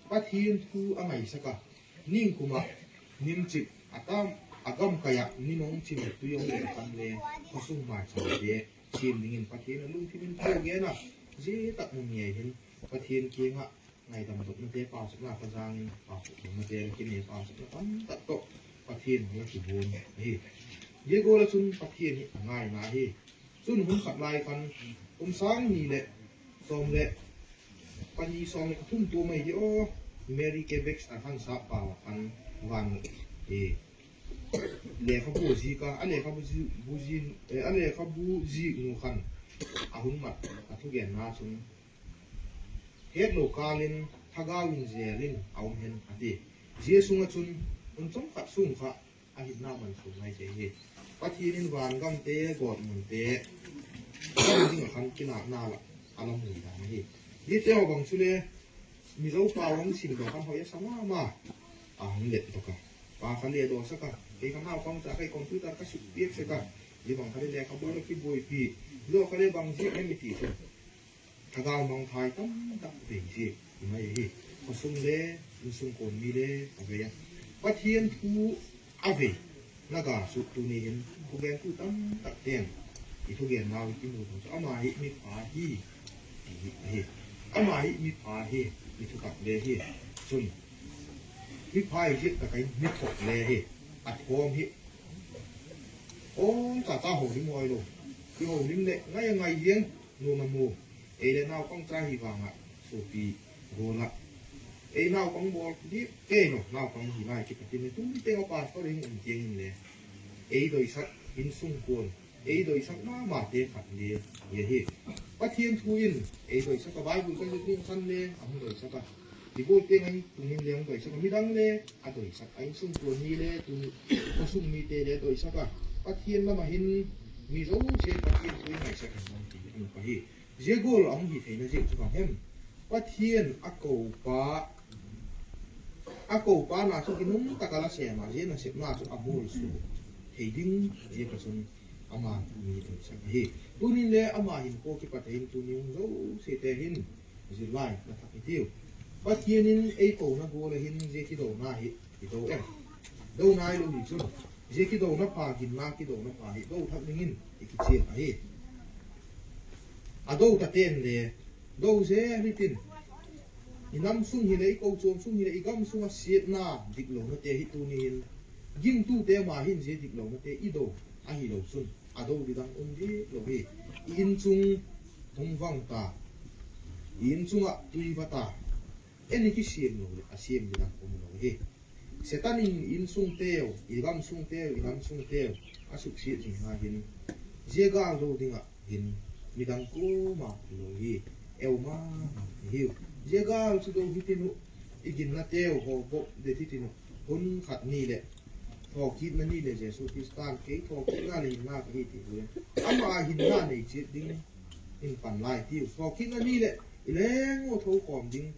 Pathian thu a ngaisak a, ningkum ah nimcik a tam a gamkai ah ni nong cin tui hong leh a tam le khawsung mai cangte cin dingin Pathian a lungthimin thu a gen a, zia tak mun ngei hin Pathian kiangah ngaidam dopnate pausakna ka zangin pausaknate la kine pausakna tamtak tawh Pathian la kibun ahi. Zia gual ah cun Pathian hi a ngaina hi. Cun hun khat lai khan kum sang ni le sawm le pani sawm le ka thum tua mai hi aw. Mary K. Baxter khan sap pau ah khan van eh, lekhabu zik a, a lekhabu zi- bu zin eh, a lekhabu zik nu khan a hun mat a thugenna cun het lo kalin thagau in zel in a um hen a ti. Zia sungah cun hun cawm khat sung kha a hinna man sung ngai te hi. Pathian in vangamte, gawtmunte, gam dingah khan kinakna lah a lamui dan hi. Hite aw bang cu le Mizo pau hong sim dawh khan hoih a sa mahmah. A hong let dawk a, pa kha le dawsak a, kei kha naupang ca kei computer ka suk piak sek a, hi bang kha le le kha bawl a kibuaipi. Hi dawh kha le bang ziak hem i ti cu thagau mangthai tamtak vei hi. I mai hi. Khuasung le innsung kuan mi le a vei a, Pathian thu a vei na ga suk tuni hin thugentu tamtak teng i thugen nau i kimu thong cu ama hi mipha hi ti hi a hi. Ama hi mipha hi, mi thutak le hi. Cun mipha i ziak tak in mi thawk le hi. A thawm hi. Aw, tata holim huai lo. I holim le ngai a ngai hiang, nuam a nuam. Ei le naupang ca hi vangah suapi rualah ei naupang bawl dih kei lo, naupang hi lai kipatin hi. Tuni teng a pastor in um tiangin le ei doisak innsung kuan, ei doisak mahmahte khat le hi a hi. Pathian thu in ei doisak a, Bible kan zet ding khan le a hong doisak a, i bawl teng an tungin le hong doisak a, midang le a doisak a, innsung kuan mi le tuni khuasung mite le a doisak a, Pathian lamah hin mi zosia Pathian thu in ngaihsak hen hong ti an pah hi. Zia gual a hong hi theina ziak cu bang hem? Pathian a kopa, a kopa na cu ginum taka la sem a, zia nasepna cu a mualsuak thei ding ziak a cun ama mi doisak a hi. Tunin le ama hin kua kipat in tuni hong zosiate hin zil lai na thak hi tiu. Pathian in ei kona gual a hin zia kidona hi i do em? Do nai lo hi cun, zia kidona pha, ginna kidona pha hi do thak dingin i kician ahi. A do ta ten le do zel hitin, i nam sung hi le i kocuam sung hi le i gam sungah siatna dik lonate hi tuni hin gingtute mah hin zia dik lonate i do ahi lo cun a do didang um dih lo hi. I innsung hong vang ta, i innsungah tui va ta, en i kisiam lo le a siam didang um lo hi. Satan in i innsungteu, i gamsungteu, i namsungteu a suksiat zing hna hin zia gal do dingah hin midang kuamah lo hi. Eu mahmah hi uh. Zia gal cu do hitin uh, i ginnateu hawkbawk det hitin uh, hun khat ni le thawhkitna ni le Jesuh Khristan kei thawhkitna le hinna ka hi ti uh, amah hinna nei ciat ding in pan lai ti uh. Thawhkitna ni le i leng uh tho khawm ding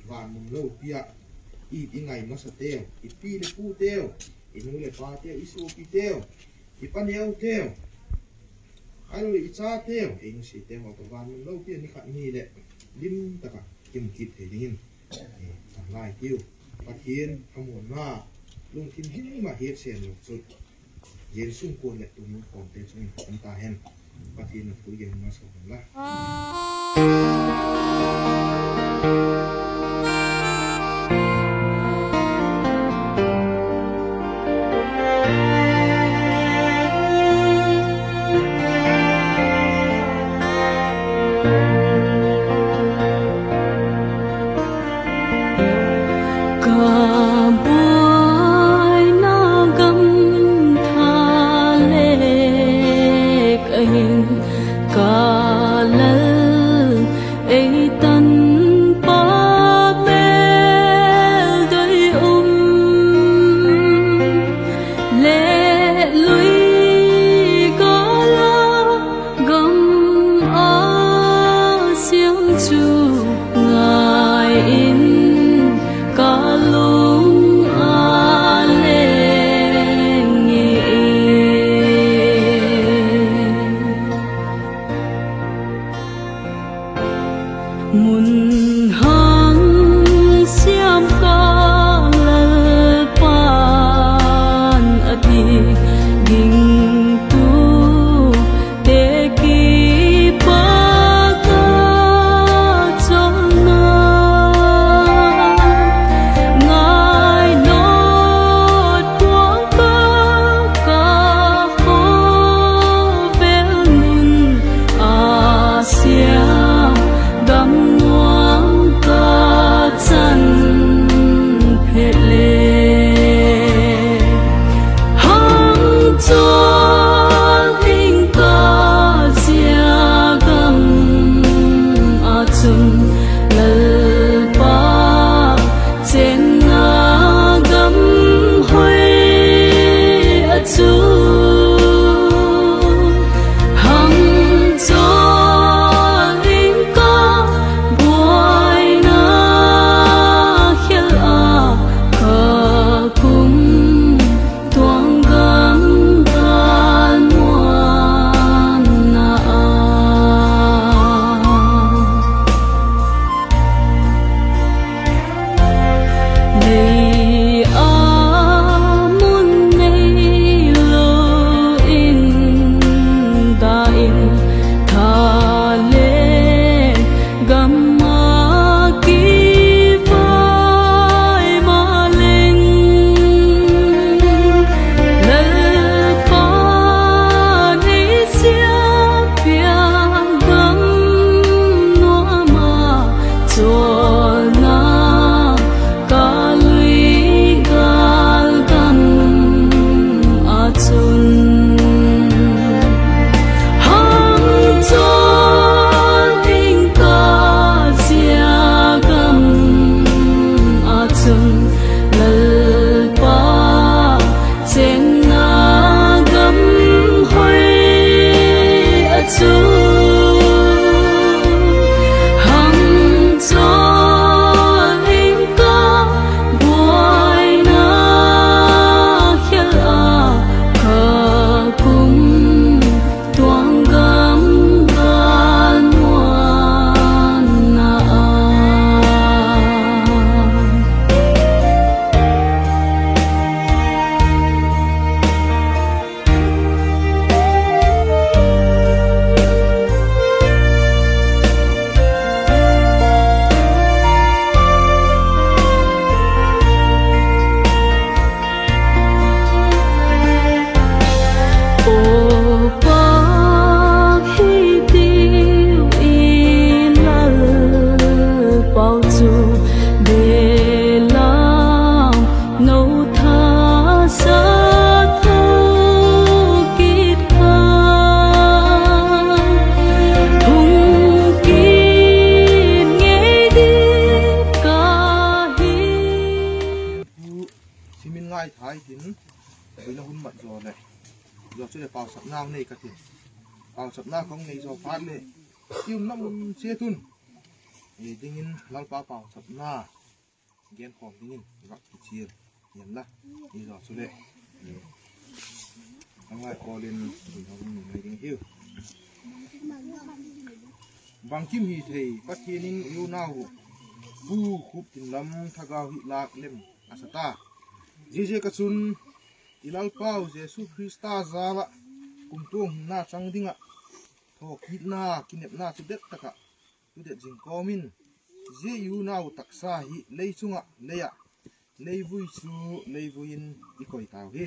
vanmun lopi ah i, i ngai masateu, i pi le puteu, i nu le pateu, i suapiteu, i paneuteu, a lo i cateu, ei nusiteu a vanmun lopi ah ni khat ni le limtak ah kimu kip thei dingin, eh, pan lai ti uh. Pathian a muanna lungthin himah hiat sen lo cun Jesuh kuan le tuning khawmte cungin om ta hen. Pathian a thu i gen masa hen la. Ka buaina gam tha le ka hin, ka lal ei tanpa mel doi um, lehlui gala gam a siam cu ngai in ka lung a leng i. Mun hang siam ka Lalpan a ti, gingtu te kipak a colhna ngai nawt puang ka, ka khawvel nun a sia gam nuam ka can pheh le hang cuang hing ka zia gam ah cun Lalpa cenna Hun mat zaw leh, zaw cu le pausapna hong nei ka tin, pausapna kong nei zaw phat le i um nam ciat un, e, dingin Lalpa pausapna genkhawm dingin i vak kicil hiam la. I zaw cu le, e, a ngai kawlin i hong ni mai ding hi. Bangkim hi thei, Pathian in i unau uh Pu Khup Tin Lam thagau hih lak lem a sa ta. Ziaziak a cun i Lalpa uh Jesuh Khrista zalah kumtuang hinna cang dingah thawhkikna kinepna cu dettakah tudet zing kawmin zia i unau taksa hih lei cungah lei-ah leivui cu leivui in i koi tau hi.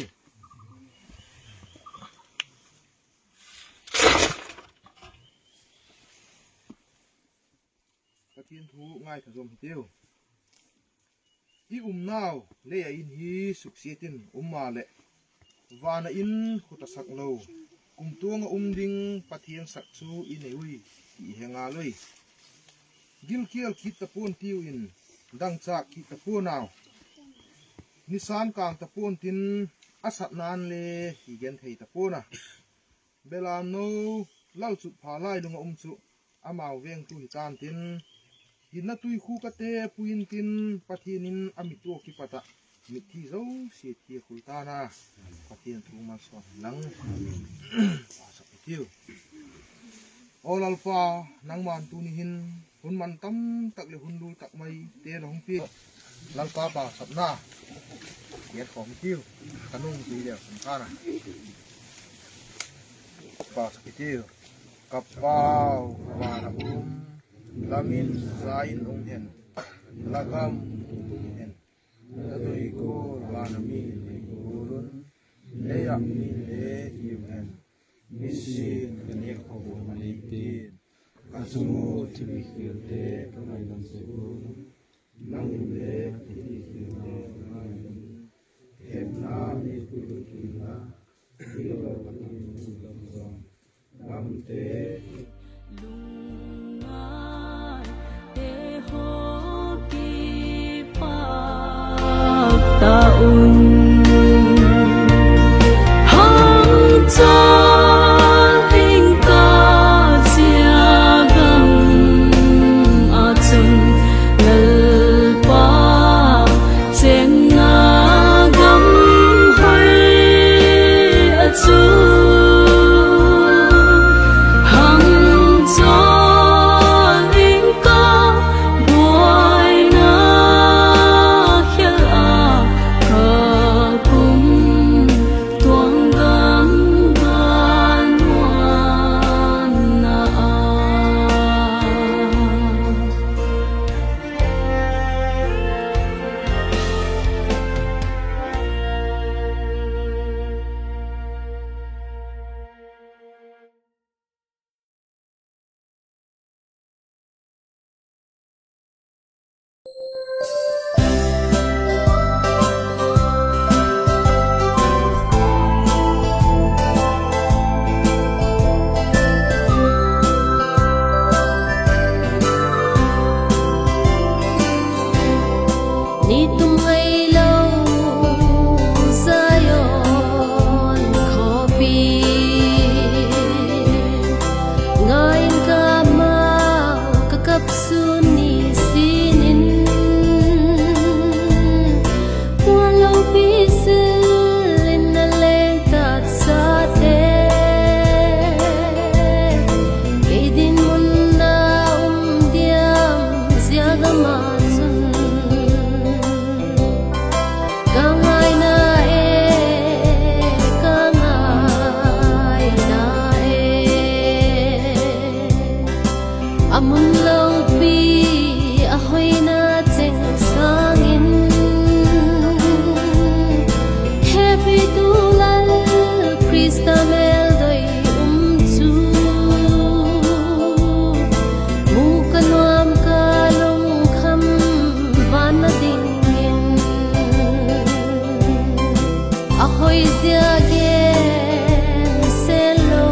Pathian thu ngaitha zom hi tiu. I umnau lei a inn hi suksiat in um mah leh van a inn khut a sak lo kumtuang a um ding Pathian sak cu i nei ui ti i he ngal ui. Gilkial khit tapuan tiu in dangcak khit tapuan au. Nisan kang tapuan tin a satnan le hi gen thei tapuan a. Belamno lalcuk pha lai lung a um cu amau vengtu hi tantin hinna tuikhuk a te puintin Pathian in a mittuak kipatah mitthi zosia thi a khul tana Pathian thu malsuan lang. Aw Lalpa, nangman tuni hin hun man tamtak le hun lul tak mai te na hong pi. Lalpa pausapna genkhawm hi tiu. Ka nung tui leu sum khana pausap hi tiu. Ka Pau, van a um, na min za in um hen. Na gam um hen. Na doikawl van a mi doikawl un. Lei-ah mi le hi uh hen. Nisin ka nek khawh uh a neitin ka cung uh thil i khilte ka ngainam sek un. Nang in le ka thil i khilte ka ngainam un. Hepna mi kut uh khin la, i lo ka tung uh lam zong lamte. Lungngaite haw kipak ta un. Hang cawl ing ka zia gam ah cun Lalpa cengna gam hoi a cu hang cawl ing ka buaina khial ah ka kum tuang gam ban muanna ah. Nitum ngei lo Zion khuapi, ngai in ka mau ka kap sun ni sinin, puan lopi sil in na lengtat sate, kei dinmun na um diam zia gam ah cun ka ngaina e, ka ngaina e. A mun lopi a hoina ceng sangin, hehpihtu Lal Krista meldoi um cu mu ka nuam, ka lungkham van nadingin. A hoizia gen se lo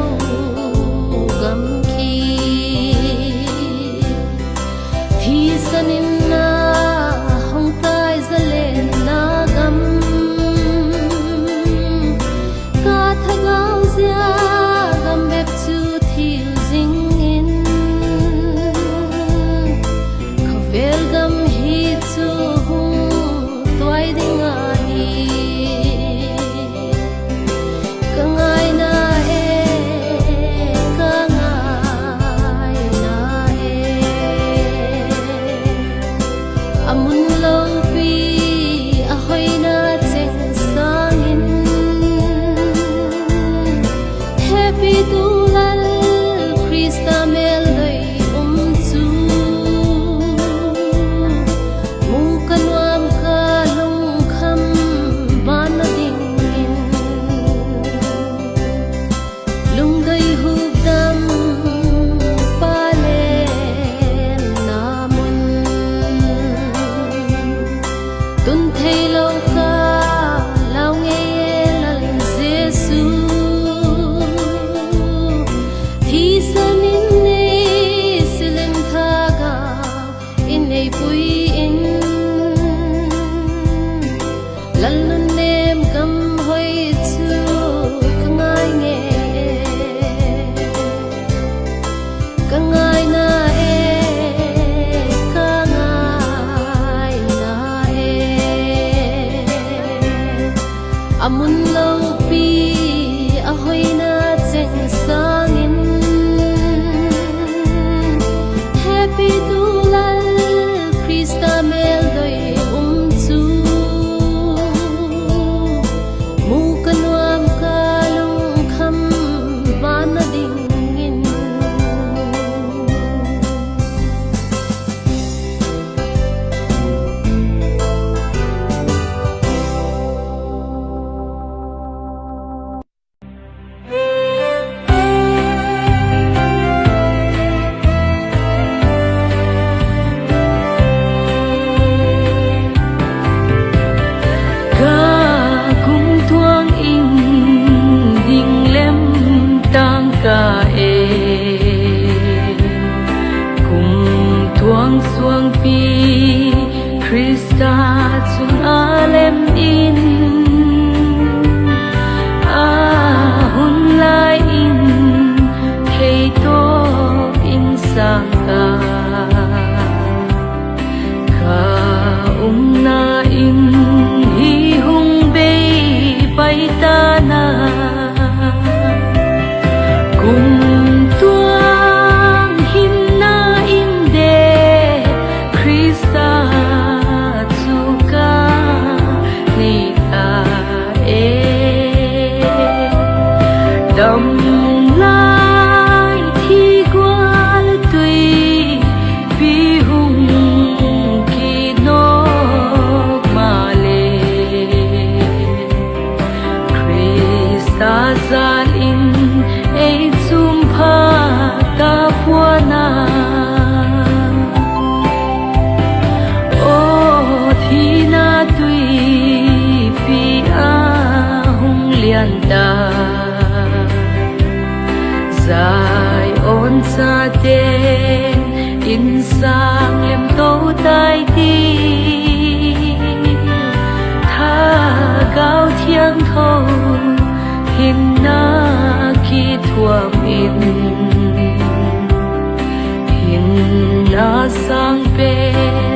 gam khi, thisan in na hong tai zalenna gam, Zalin ei cungpha tapuana. Aw thina tuipi a hung lianta, Zion chate in sang lemto tai ti. Thagau thiangtho hinna kithuam in, hinna sang pen